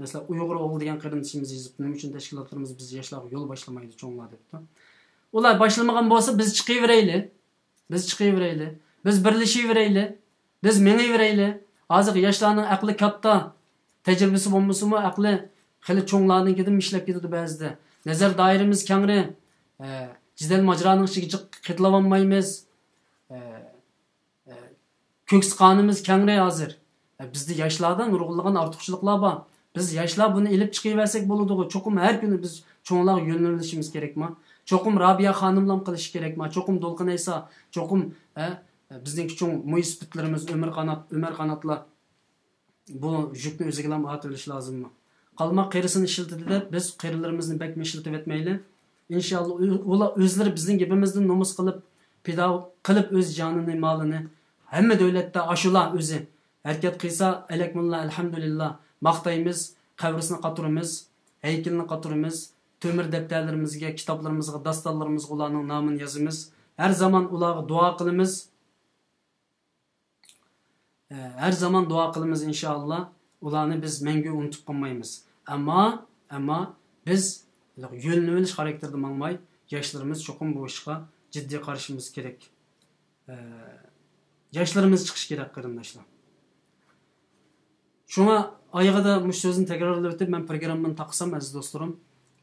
مەسىلەن، ئۇيغۇر ئوغلى دېگەن قېرىندىشىمىز يېزىپتۇ، نېمە ئۈچۈن تەشكىلاتلىرىمىز بىز ياشلارغا يول باشلىمايدۇ چوڭلار دەپتۇ. ئۇلار باشلىمىغان بولسا، بىز چىقىۋېرەيلى. بىز چىقىۋېرەيلى. بىز بىرلىشىۋېرەيلى. بىز مېڭىۋېرەيلى. ھازىرقى ياشلارنىڭ ئەقلى كاتتا، تەجرىبىسى بولمىسىمۇ، ئەقلى خېلى چوڭلارنىڭكىدىنمۇ ئىشلەپ كېتىدۇ بەزىدە. نەزەر دائىرىمىز كەڭرى. ئە، جېدەل ماجىرانىڭ ئىچىگە جىق قېتىلىۋالمايمىز. ئە، ئە، كۆكسى قانىمىز كەڭرى ھازىر. ئە، بىزدە ياشلاردا نۇرغۇنلىغان ئارتۇقچىلىقلار بار. بىز ياشلار بۇنى ئېلىپ چىقىۋەرسەك بولىدىغۇ. چوقۇم ھەر كۈنى بىز چوڭلارغا يۆلىنىۋېلىشىمىز كېرەكما؟ چوقۇم رابىيە خانىملام قىلىشى كېرەكما؟ چوقۇم دولقۇن ئەيسا، چوقۇم، ئە، بىزنىڭكى چوڭ مويسىپىتلىرىمىز ئۆمەر قانات، ئۆمەر قاناتلار بۇ يۈكنى ئۆزىگىلا ئارتىۋېلىش لازىممۇ؟ قالماق قېرىسىنى ئىشلىتىدۇ دەپ، بىز قېرىلىرىمىزنى بەكمۇ ئىشلىتىۋەتمەيلى. ئىنشاللا، ئۇ-، ئۇلار ئۆزلىرى بىزنىڭ گېپىمىزدىن نومۇس قىلىپ، پىدا قىلىپ ئۆز جانىنى، مالىنى، ھەممە دۆلەتتە ئاشۇلا ئۆزى ھەرىكەت قىلسا، ئەلەك موللا، ئەلھەمدۇلىللا، ماختايمىز، قەبرىسىنى قاتۇرىمىز، ھەيكىلىنى قاتۇرىمىز، تۆمۈر دەپتەرلىرىمىزگە، كىتابلىرىمىزغا، داستانلىرىمىزغا ئۇلارنىڭ نامىنى يازىمىز. ھەر زامان ئۇلارغا دۇئا قىلىمىز. ئە، ھەر زامان دۇئا قىلىمىز، ئىنشائاللا. ئۇلارنى بىز مەڭگۈ ئۇنتۇپ قالمايمىز. ئەمما، ئەمما بىز يۆلىنىۋېلىش خاراكتېرىدا ماڭماي، ياشلىرىمىز چوقۇم بۇ ئىشقا جىددىي قارىشىمىز كېرەك. ئە، ياشلىرىمىز چىقىشى كېرەك، قېرىنداشلار. شۇڭا ئايىغىدا مۇشۇ سۆزنى تەكرارلاپ ئۆتۈپ، مەن پروگراممىنى تاقىسام، ئەزىز دوستلىرىم،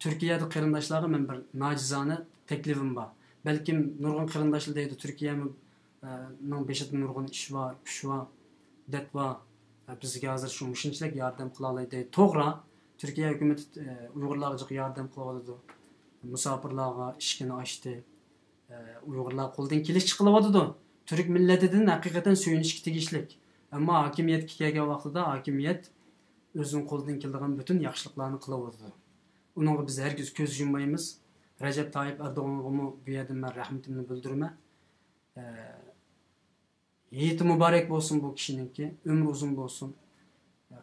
تۈركىيەدە قېرىنداشلارغا مەن بىر ناچىزانە تەكلىپىم بار. بەلكىم نۇرغۇن قېرىنداشلار دەيدۇ، تۈركىيەمۇ، ئە، نىڭ بېشىدا نۇرغۇن ئىش بار، كۈچ بار، دەرد بار. ئە، بىزگە ھازىر شۇ مۇشۇنچىلىك ياردەم قىلالايدۇ دەيدۇ. توغرا، تۈركىيە ھۆكۈمىتى، ئە، ئۇيغۇرلارغا جىق ياردەم قىلىۋاتىدۇ. مۇساپىرلارغا ئىشىكىنى ئاچتى. ئە، ئۇيغۇرلار قولىدىن كېلىشىچە قىلىۋاتىدۇ. تۈرك مىللىتىدىن ھەقىقەتەن سۆيۈنۈشكە تېگىشلىك. ئەمما ھاكىمىيەتكە كەلگەن ۋاقتىدا ھاكىمىيەت ئۆزىنىڭ قولىدىن كېلىدىغان پۈتۈن ياخشىلىقلارنى قىلىۋاتىدۇ. ئۇنىڭغا بىز ھەرگىز كۆز يۇممايمىز. رەجەپ تايىپ ئەردوغانغىمۇ بۇ يەردىن مەن رەھمىتىمنى بىلدۈرىمەن. ئە، ھېيتى مۇبارەك بولسۇن بۇ كىشىنىڭكى، ئۆمرى ئۇزۇن بولسۇن،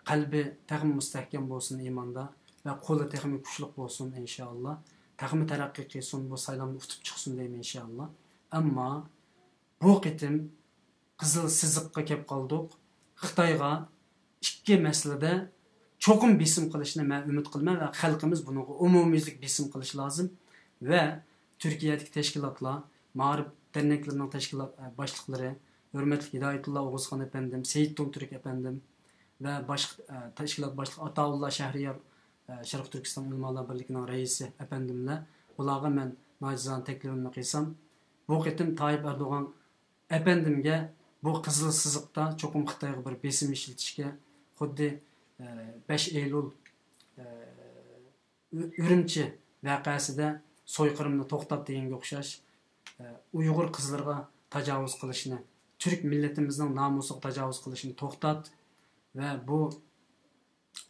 قەلبى تېخىمۇ مۇستەھكەم بولسۇن ئىماندا ۋە قولى تېخىمۇ كۈچلۈك بولسۇن ئىنشائاللا. تېخىمۇ تەرەققىي قىلسۇن، بۇ سايلامدا ئۇتۇپ چىقسۇن دەيمەن ئىنشائاللا. ئەمما بۇ قېتىم قىزىل سىزىققا كەپ قالدۇق. خىتايغا ئىككى مەسىلىدە چوقۇم بېسىم قىلىشىنى مەن ئۈمىد قىلىمەن ۋە خەلقىمىز بۇنىڭغا ئومۇميۈزلۈك بېسىم قىلىشى لازىم ۋە تۈركىيەدىكى تەشكىلاتلار، مائارىپ دەرنەكلىرىنىڭ تەشكىلات، ئە، باشلىقلىرى، ھۆرمەتلىك ھىدايەتۇللا ئوغۇزخان ئەپەندىم، سېيىت توڭتۈرك ئەپەندىم ۋە باشقا، ئە، تەشكىلات باشلىقى ئاتائۇللا شەھرىيار، ئە، شەرقىي تۈركىستان ئۆلىمالار بىرلىكىنىڭ رەئىسى ئەپەندىملەر، بۇلارغا مەن ناچىزانە تەكلىپىمنى قىلسام، بۇ قېتىم تايىپ ئەردوغان ئەپەندىمگە بۇ قىزىل سىزىقتا چوقۇم خىتايغا بىر بېسىم ئىشلىتىشكە، خۇددى، ئە، بەش ئەيلۇل، ئە، ئۈ-، ئۈرۈمچى ۋەقەسىدە سويقىرىمنى توختات دېگەنگە ئوخشاش، ئە، ئۇيغۇر قىزلىرىغا تاجاۋۇز قىلىشنى، تۈرك مىللىتىمىزنىڭ نامۇسىغا تاجاۋۇز قىلىشنى توختات ۋە بۇ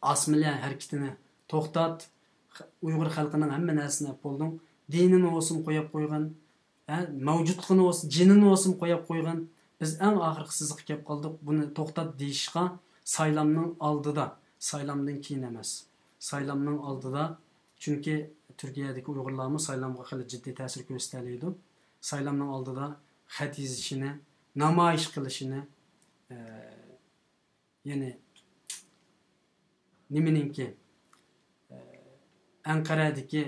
ئاسسىمىليە ھەرىكىتىنى توختات. خ-، ئۇيغۇر خەلقىنىڭ ھەممە نەرسىسىنى ئەپ بولدۇڭ. دىنىنى بولسىمۇ قويۇپ قويغىن. ھە، مەۋجۇتلۇقىنى بولسا، جېنىنى بولسىمۇ قويۇپ قويغىن. بىز ئەڭ ئاخىرقى سىزىققا كەپ قالدۇق. بۇنى توختات دېيىشقا سايلامنىڭ ئالدىدا، سايلامدىن كېيىن ئەمەس. سايلامنىڭ ئالدىدا، چۈنكى تۈركىيەدىكى ئۇيغۇرلارمۇ سايلامغا خېلى جىددىي تەسىر كۆرسىتەلەيدۇ. سايلامنىڭ ئالدىدا خەت يېزىشىنى، نامايىش قىلىشىنى، ئە، يەنى نېمىنىڭكى، ئەنقەرەدىكى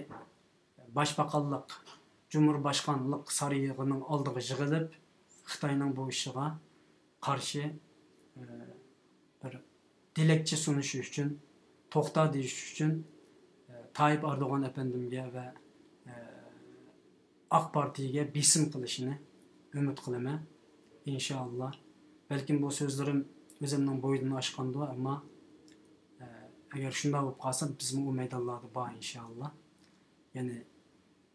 باشباقانلىق، جۇمھۇرباشقانلىق سارىيىنىڭ ئالدىغا يىغىلىپ، خىتاينىڭ بۇ ئىشىغا قارشى، بىر دىلەكچە سۇنۇش ئۈچۈن، توختا دېيىش ئۈچۈن، تايىپ ئەردوغان ئەپەندىمگە ۋە ئاق پارتىيىگە بېسىم قىلىشىنى ئۈمىد قىلىمەن، ئىنشائاللا. بەلكىم بۇ سۆزلىرىم ئۆزۈمنىڭ بويىدىن ئاشقاندۇ، ئەمما، ئە، ئەگەر شۇنداق بولۇپ قالسا، بىزمۇ ئۇ مەيدانلاردا بار، ئىنشائاللا. يەنى،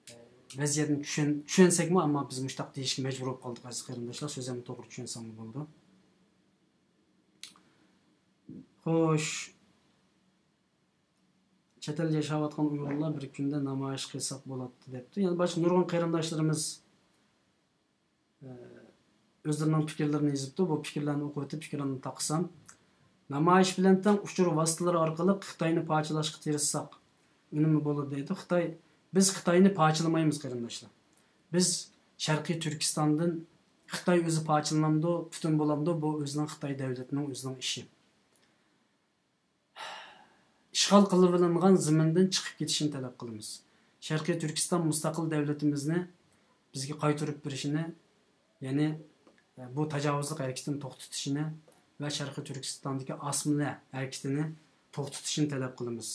ئە، ۋەزىيەتنى چۈشەن-، چۈشەنسەكمۇ، ئەمما بىز مۇشۇنداق دېيىشكە مەجبۇر بولۇپ قالدۇق، ئەزىز قېرىنداشلار. سۆزۈمنى توغرا چۈشەنسەڭلار بولىدۇ. خوش. چەت ئەلدە ياشاۋاتقان ئۇيغۇرلار بىر كۈندە نامايىش قىلساق بولاتتى، دەپتۇ. يەنە باشقا نۇرغۇن قېرىنداشلىرىمىز، ئە، ئۆزلىرىنىڭ پىكىرلىرىنى يېزىپتۇ. بۇ پىكىرلەرنى ئوقۇۋېتىپ، پىكىرلىرىنى تاقىسام، نامايىش بىلەن تەڭ ئۇچۇر ۋاسىتىلىرى ئارقىلىق خىتاينى پارچىلاشقا تىرىشساق، ئۈنۈمى بولىدۇ، دەيدۇ. خىتاي، بىز خىتاينى پارچىلىمايمىز، قېرىنداشلار. بىز شەرقىي تۈركىستاندىن، خىتاي ئۆزى پارچىلىنامدۇ، پۈتۈن بولامدۇ، بۇ ئۆزىنىڭ، خىتاي دۆلىتىنىڭ ئۆزىنىڭ ئىشى. ئىشغال قىلىۋېلىنغان زېمىندىن چىقىپ كېتىشىنى تەلەپ قىلىمىز. شەرقىي تۈركىستان مۇستەقىل دۆلىتىمىزنى بىزگە قايتۇرۇپ بېرىشىنى، يەنى، بۇ تاجاۋۇزلۇق ھەرىكىتىنى توختىتىشىنى ۋە شەرقىي تۈركىستاندىكى ئاسسىمىلە ھەرىكىتىنى توختىتىشىنى تەلەپ قىلىمىز.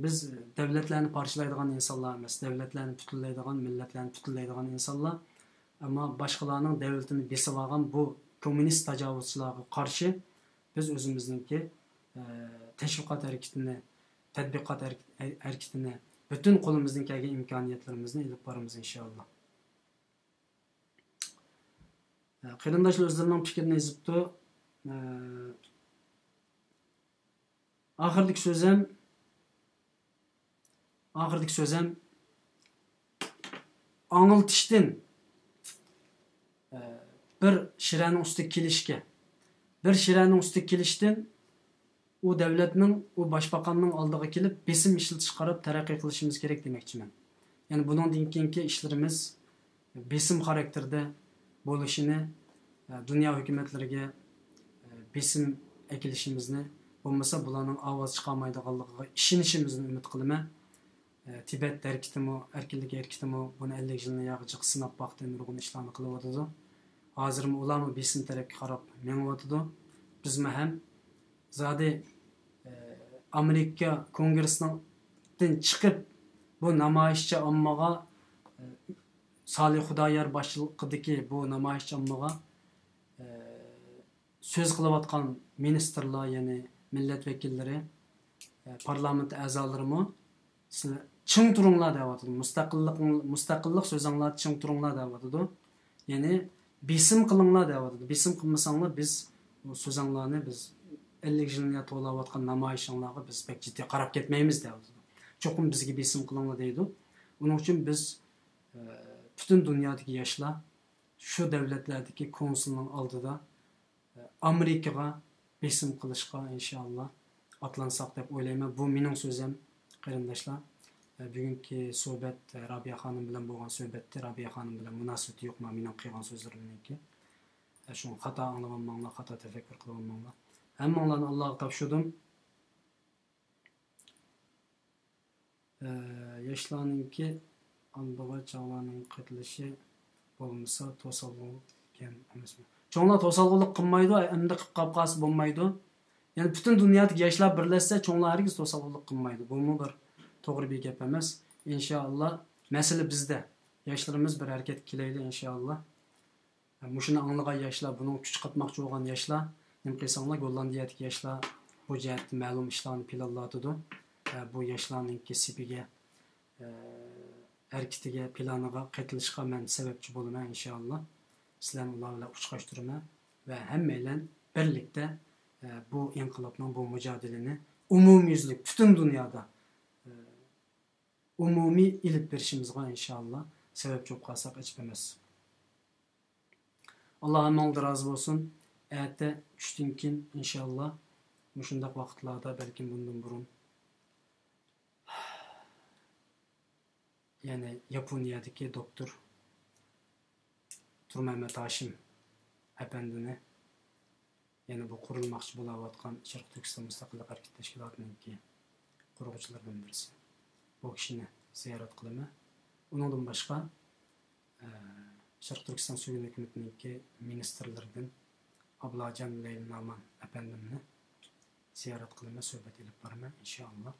بىز دۆلەتلەرنى پارچىلايدىغان ئىنسانلار ئەمەس، دۆلەتلەرنى پۈتۈنلەيدىغان، مىللەتلەرنى پۈتۈنلەيدىغان ئىنسانلار. ئەمما باشقىلارنىڭ دۆلىتىنى بېسىۋالغان بۇ كوممۇنىست تاجاۋۇزچىلارغا قارشى بىز ئۆزىمىزنىڭكى، ئە، تەشۋىقات ھەرىكىتىنى، تەتبىقات ھەرىكىتىنى پۈتۈن قولىمىزدىن كەلگەن ئىمكانىيەتلىرىمىزنى ئېلىپ بارىمىز، ئىنشائاللا. ئە، قېرىنداشلار ئۆزلىرىنىڭ پىكرىنى يېزىپتۇ. ئە، ئاخىرىدىكى سۆزۈم، ئاخىرىدىكى سۆزۈم ئاڭلىتىشتىن، ئە، بىر شىرەنىڭ ئۈستىگە كېلىشكە، بىر شىرەنىڭ ئۈستىگە كېلىشتىن ئۇ دۆلەتنىڭ، ئۇ باشباقاننىڭ ئالدىغا كېلىپ بېسىم ئىشلىتىشكە قاراپ تەرەققىي قىلىشىمىز كېرەك دېمەكچىمەن. يەنى بۇنىڭدىن كېيىنكى ئىشلىرىمىز بېسىم خاراكتېرىدە بولۇشىنى، ئە، دۇنيا ھۆكۈمەتلىرىگە، ئە، بېسىم ئەكېلىشىمىزنى، بولمىسا بۇلارنىڭ ئاۋاز چىقارمايدىغانلىقىغا ئىشىنىشىمىزنى ئۈمىد قىلىمەن. ئە، تىبەت ھەرىكىتىمۇ، ئەركىنلىك ھەرىكىتىمۇ بۇنى ئەللىك يىلنى ياغىچىغا سىناپ باقتى، نۇرغۇن ئىشلارنى قىلىۋاتىدۇ. ھازىرمۇ ئۇلارمۇ بېسىم تەرەپكە قاراپ مېڭىۋاتىدۇ. بىزمۇ ھەم زادى، ئە، ئامېرىكا كونگرېسسىنىڭ چىقىپ، بۇ نامايىشچى ئاممىغا، ئە، سالىھ خۇدايار باشچىلىقىدىكى بۇ نامايىشچى ئاممىغا، ئە، سۆز قىلىۋاتقان مىنىستىرلار، يەنى مىللەت ۋەكىللىرى، ئە، پارلامېنت ئەزالىرىمۇ سىلەر چىڭ تۇرۇڭلار دەۋاتىدۇ. مۇستەقىللىق، مۇستەقىللىق سۆزۈڭلار، چىڭ تۇرۇڭلار دەۋاتىدۇ. يەنى بېسىم قىلىڭلار دەۋاتىدۇ. بېسىم قىلمىساڭلار بىز بۇ سۆزۈڭلارنى، بىز ئەللىك يىلنى توۋلاۋاتقان نامايىشىڭلارغا بىز بەك جىددىي قاراپ كەتمەيمىز دەۋاتىدۇ. چوقۇم بىزگە بېسىم قىلىڭلار دەيدۇ. ئۇنىڭ ئۈچۈن بىز، ئە، پۈتۈن دۇنيادىكى ياشلار شۇ دۆلەتلەردىكى كونسۇلنىڭ ئالدىدا ئامېرىكىغا بېسىم قىلىشقا ئىنشائاللا ئاتلانساق دەپ ئويلايمەن. بۇ مېنىڭ سۆزۈم، قېرىنداشلار. بۈگۈنكى سۆھبەت رابىيە خانىم بىلەن بولغان سۆھبەتتى. رابىيە خانىم بىلەن مۇناسىۋىتى يوق مانا مېنىڭ قىلغان سۆزلىرىمنىڭكى. شۇڭا خاتا ئاڭلىۋالماڭلار، خاتا تەپەككۇر قىلىۋالماڭلار. ھەممىڭلارنى ئاللاغا تاپشۇردۇم. ئە، ياشلارنىڭكى ئاندىغا چاغلارنىڭ قېتىلىشى بولمىسا توسالغۇلۇق ئىكەن ئەمەسمۇ؟ چوڭلار توسالغۇلۇق قىلمايدۇ، ئەمدى قىلىپ قاپ قالسا بولمايدۇ. يەنى پۈتۈن دۇنيادىكى ياشلار بىرلەشسە، چوڭلار ھەرگىز توسالغۇلۇق قىلمايدۇ. بۇمۇ بىر توغرا بىر گەپ ئەمەس. ئىنشائاللا، مەسىلە بىزدە. ياشلىرىمىز بىر ھەرىكەتكە كېلەيلى، ئىنشائاللا. مۇشۇنى ئاڭلىغان ياشلار، بۇنىڭغا كۈچ قاتماقچى بولغان ياشلار، نېمە قىلساڭلار، گوللاندىيەدىكى ياشلار بۇ جەھەتتە مەلۇم ئىشلارنى پىلانلاۋاتىدۇ. بۇ ياشلارنىڭكى سېپىگە، ھەرىكىتىگە، پىلانىغا قېتىلىشقا مەن سەۋەبچى بولىمەن، ئىنشائاللا. سىلەرنى ئۇلار بىلەن ئۇچراشتۇرىمەن ۋە ھەممەيلەن بىرلىكتە، بۇ ئىنقىلابنىڭ، بۇ مۇجادىلىنى ئومۇميۈزلۈك پۈتۈن دۇنيادا، ئومۇمىي ئېلىپ بېرىشىمىزغا، ئىنشائاللا، سەۋەبچى بولۇپ قالساق ئەجەب ئەمەس. ئاللا ھەممىڭلاردىن رازى بولسۇن. ئەتە چۈشتىن كېيىن، ئىنشائاللا، مۇشۇنداق ۋاقىتلاردا، بەلكىم بۇندىن بۇرۇن، يەنى ياپونىيەدىكى دوكتور تۇرمەمەت ھاشىم ئەپەندىنى، يەنى بۇ قۇرۇلماقچى بولاۋاتقان شەرقىي تۈركىستان مۇستەقىللىق ھەرىكىتى تەشكىلاتىنىڭكى قۇرغۇچىلىرىدىن بىرسى. بۇ كىشىنى زىيارەت قىلىمەن. ئۇنىڭدىن باشقا، ئە، شەرقىي تۈركىستان سۈرگۈن ھۆكۈمىتىنىڭكى مىنىستىرلىرىدىن ئابلاجان لەيلى نامان ئەپەندىمنى زىيارەت قىلىمەن، سۆھبەت ئېلىپ بارىمەن، ئىنشائاللا.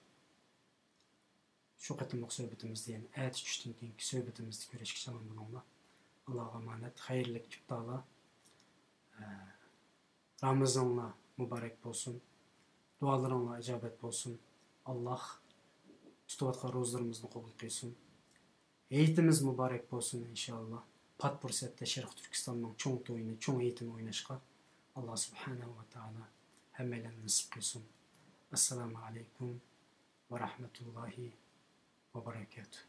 شۇ قېتىملىق سۆھبىتىمىزدە يەنە ئەتە چۈشتىن كېيىنكى سۆھبىتىمىزدە كۆرۈشكىچە ئامان بولۇڭلار. ئاللاغا ئامانەت، خەيرلىك ئىپتارلار. ئە، رامىزانلار مۇبارەك بولسۇن. دۇئالىرىڭلار ئىجابەت بولسۇن. ئاللاھ تۇتۇۋاتقان روزىلىرىمىزنى قوبۇل قىلسۇن. ھېيتىمىز مۇبارەك بولسۇن ئىنشائاللاھ. پات پۇرسەتتە شەرقىي تۈركىستاننىڭ چوڭ تويىنى، چوڭ ھېيتىنى ئويناشقا ئاللاھ سۇبھانەھۇ ۋە تائالا ھەممەيلەننى نېسىپ قىلسۇن. ئەسسالامۇ ئەلەيكۇم ۋە رەھمەتۇللاھى ۋە بەرەكاتۇھ.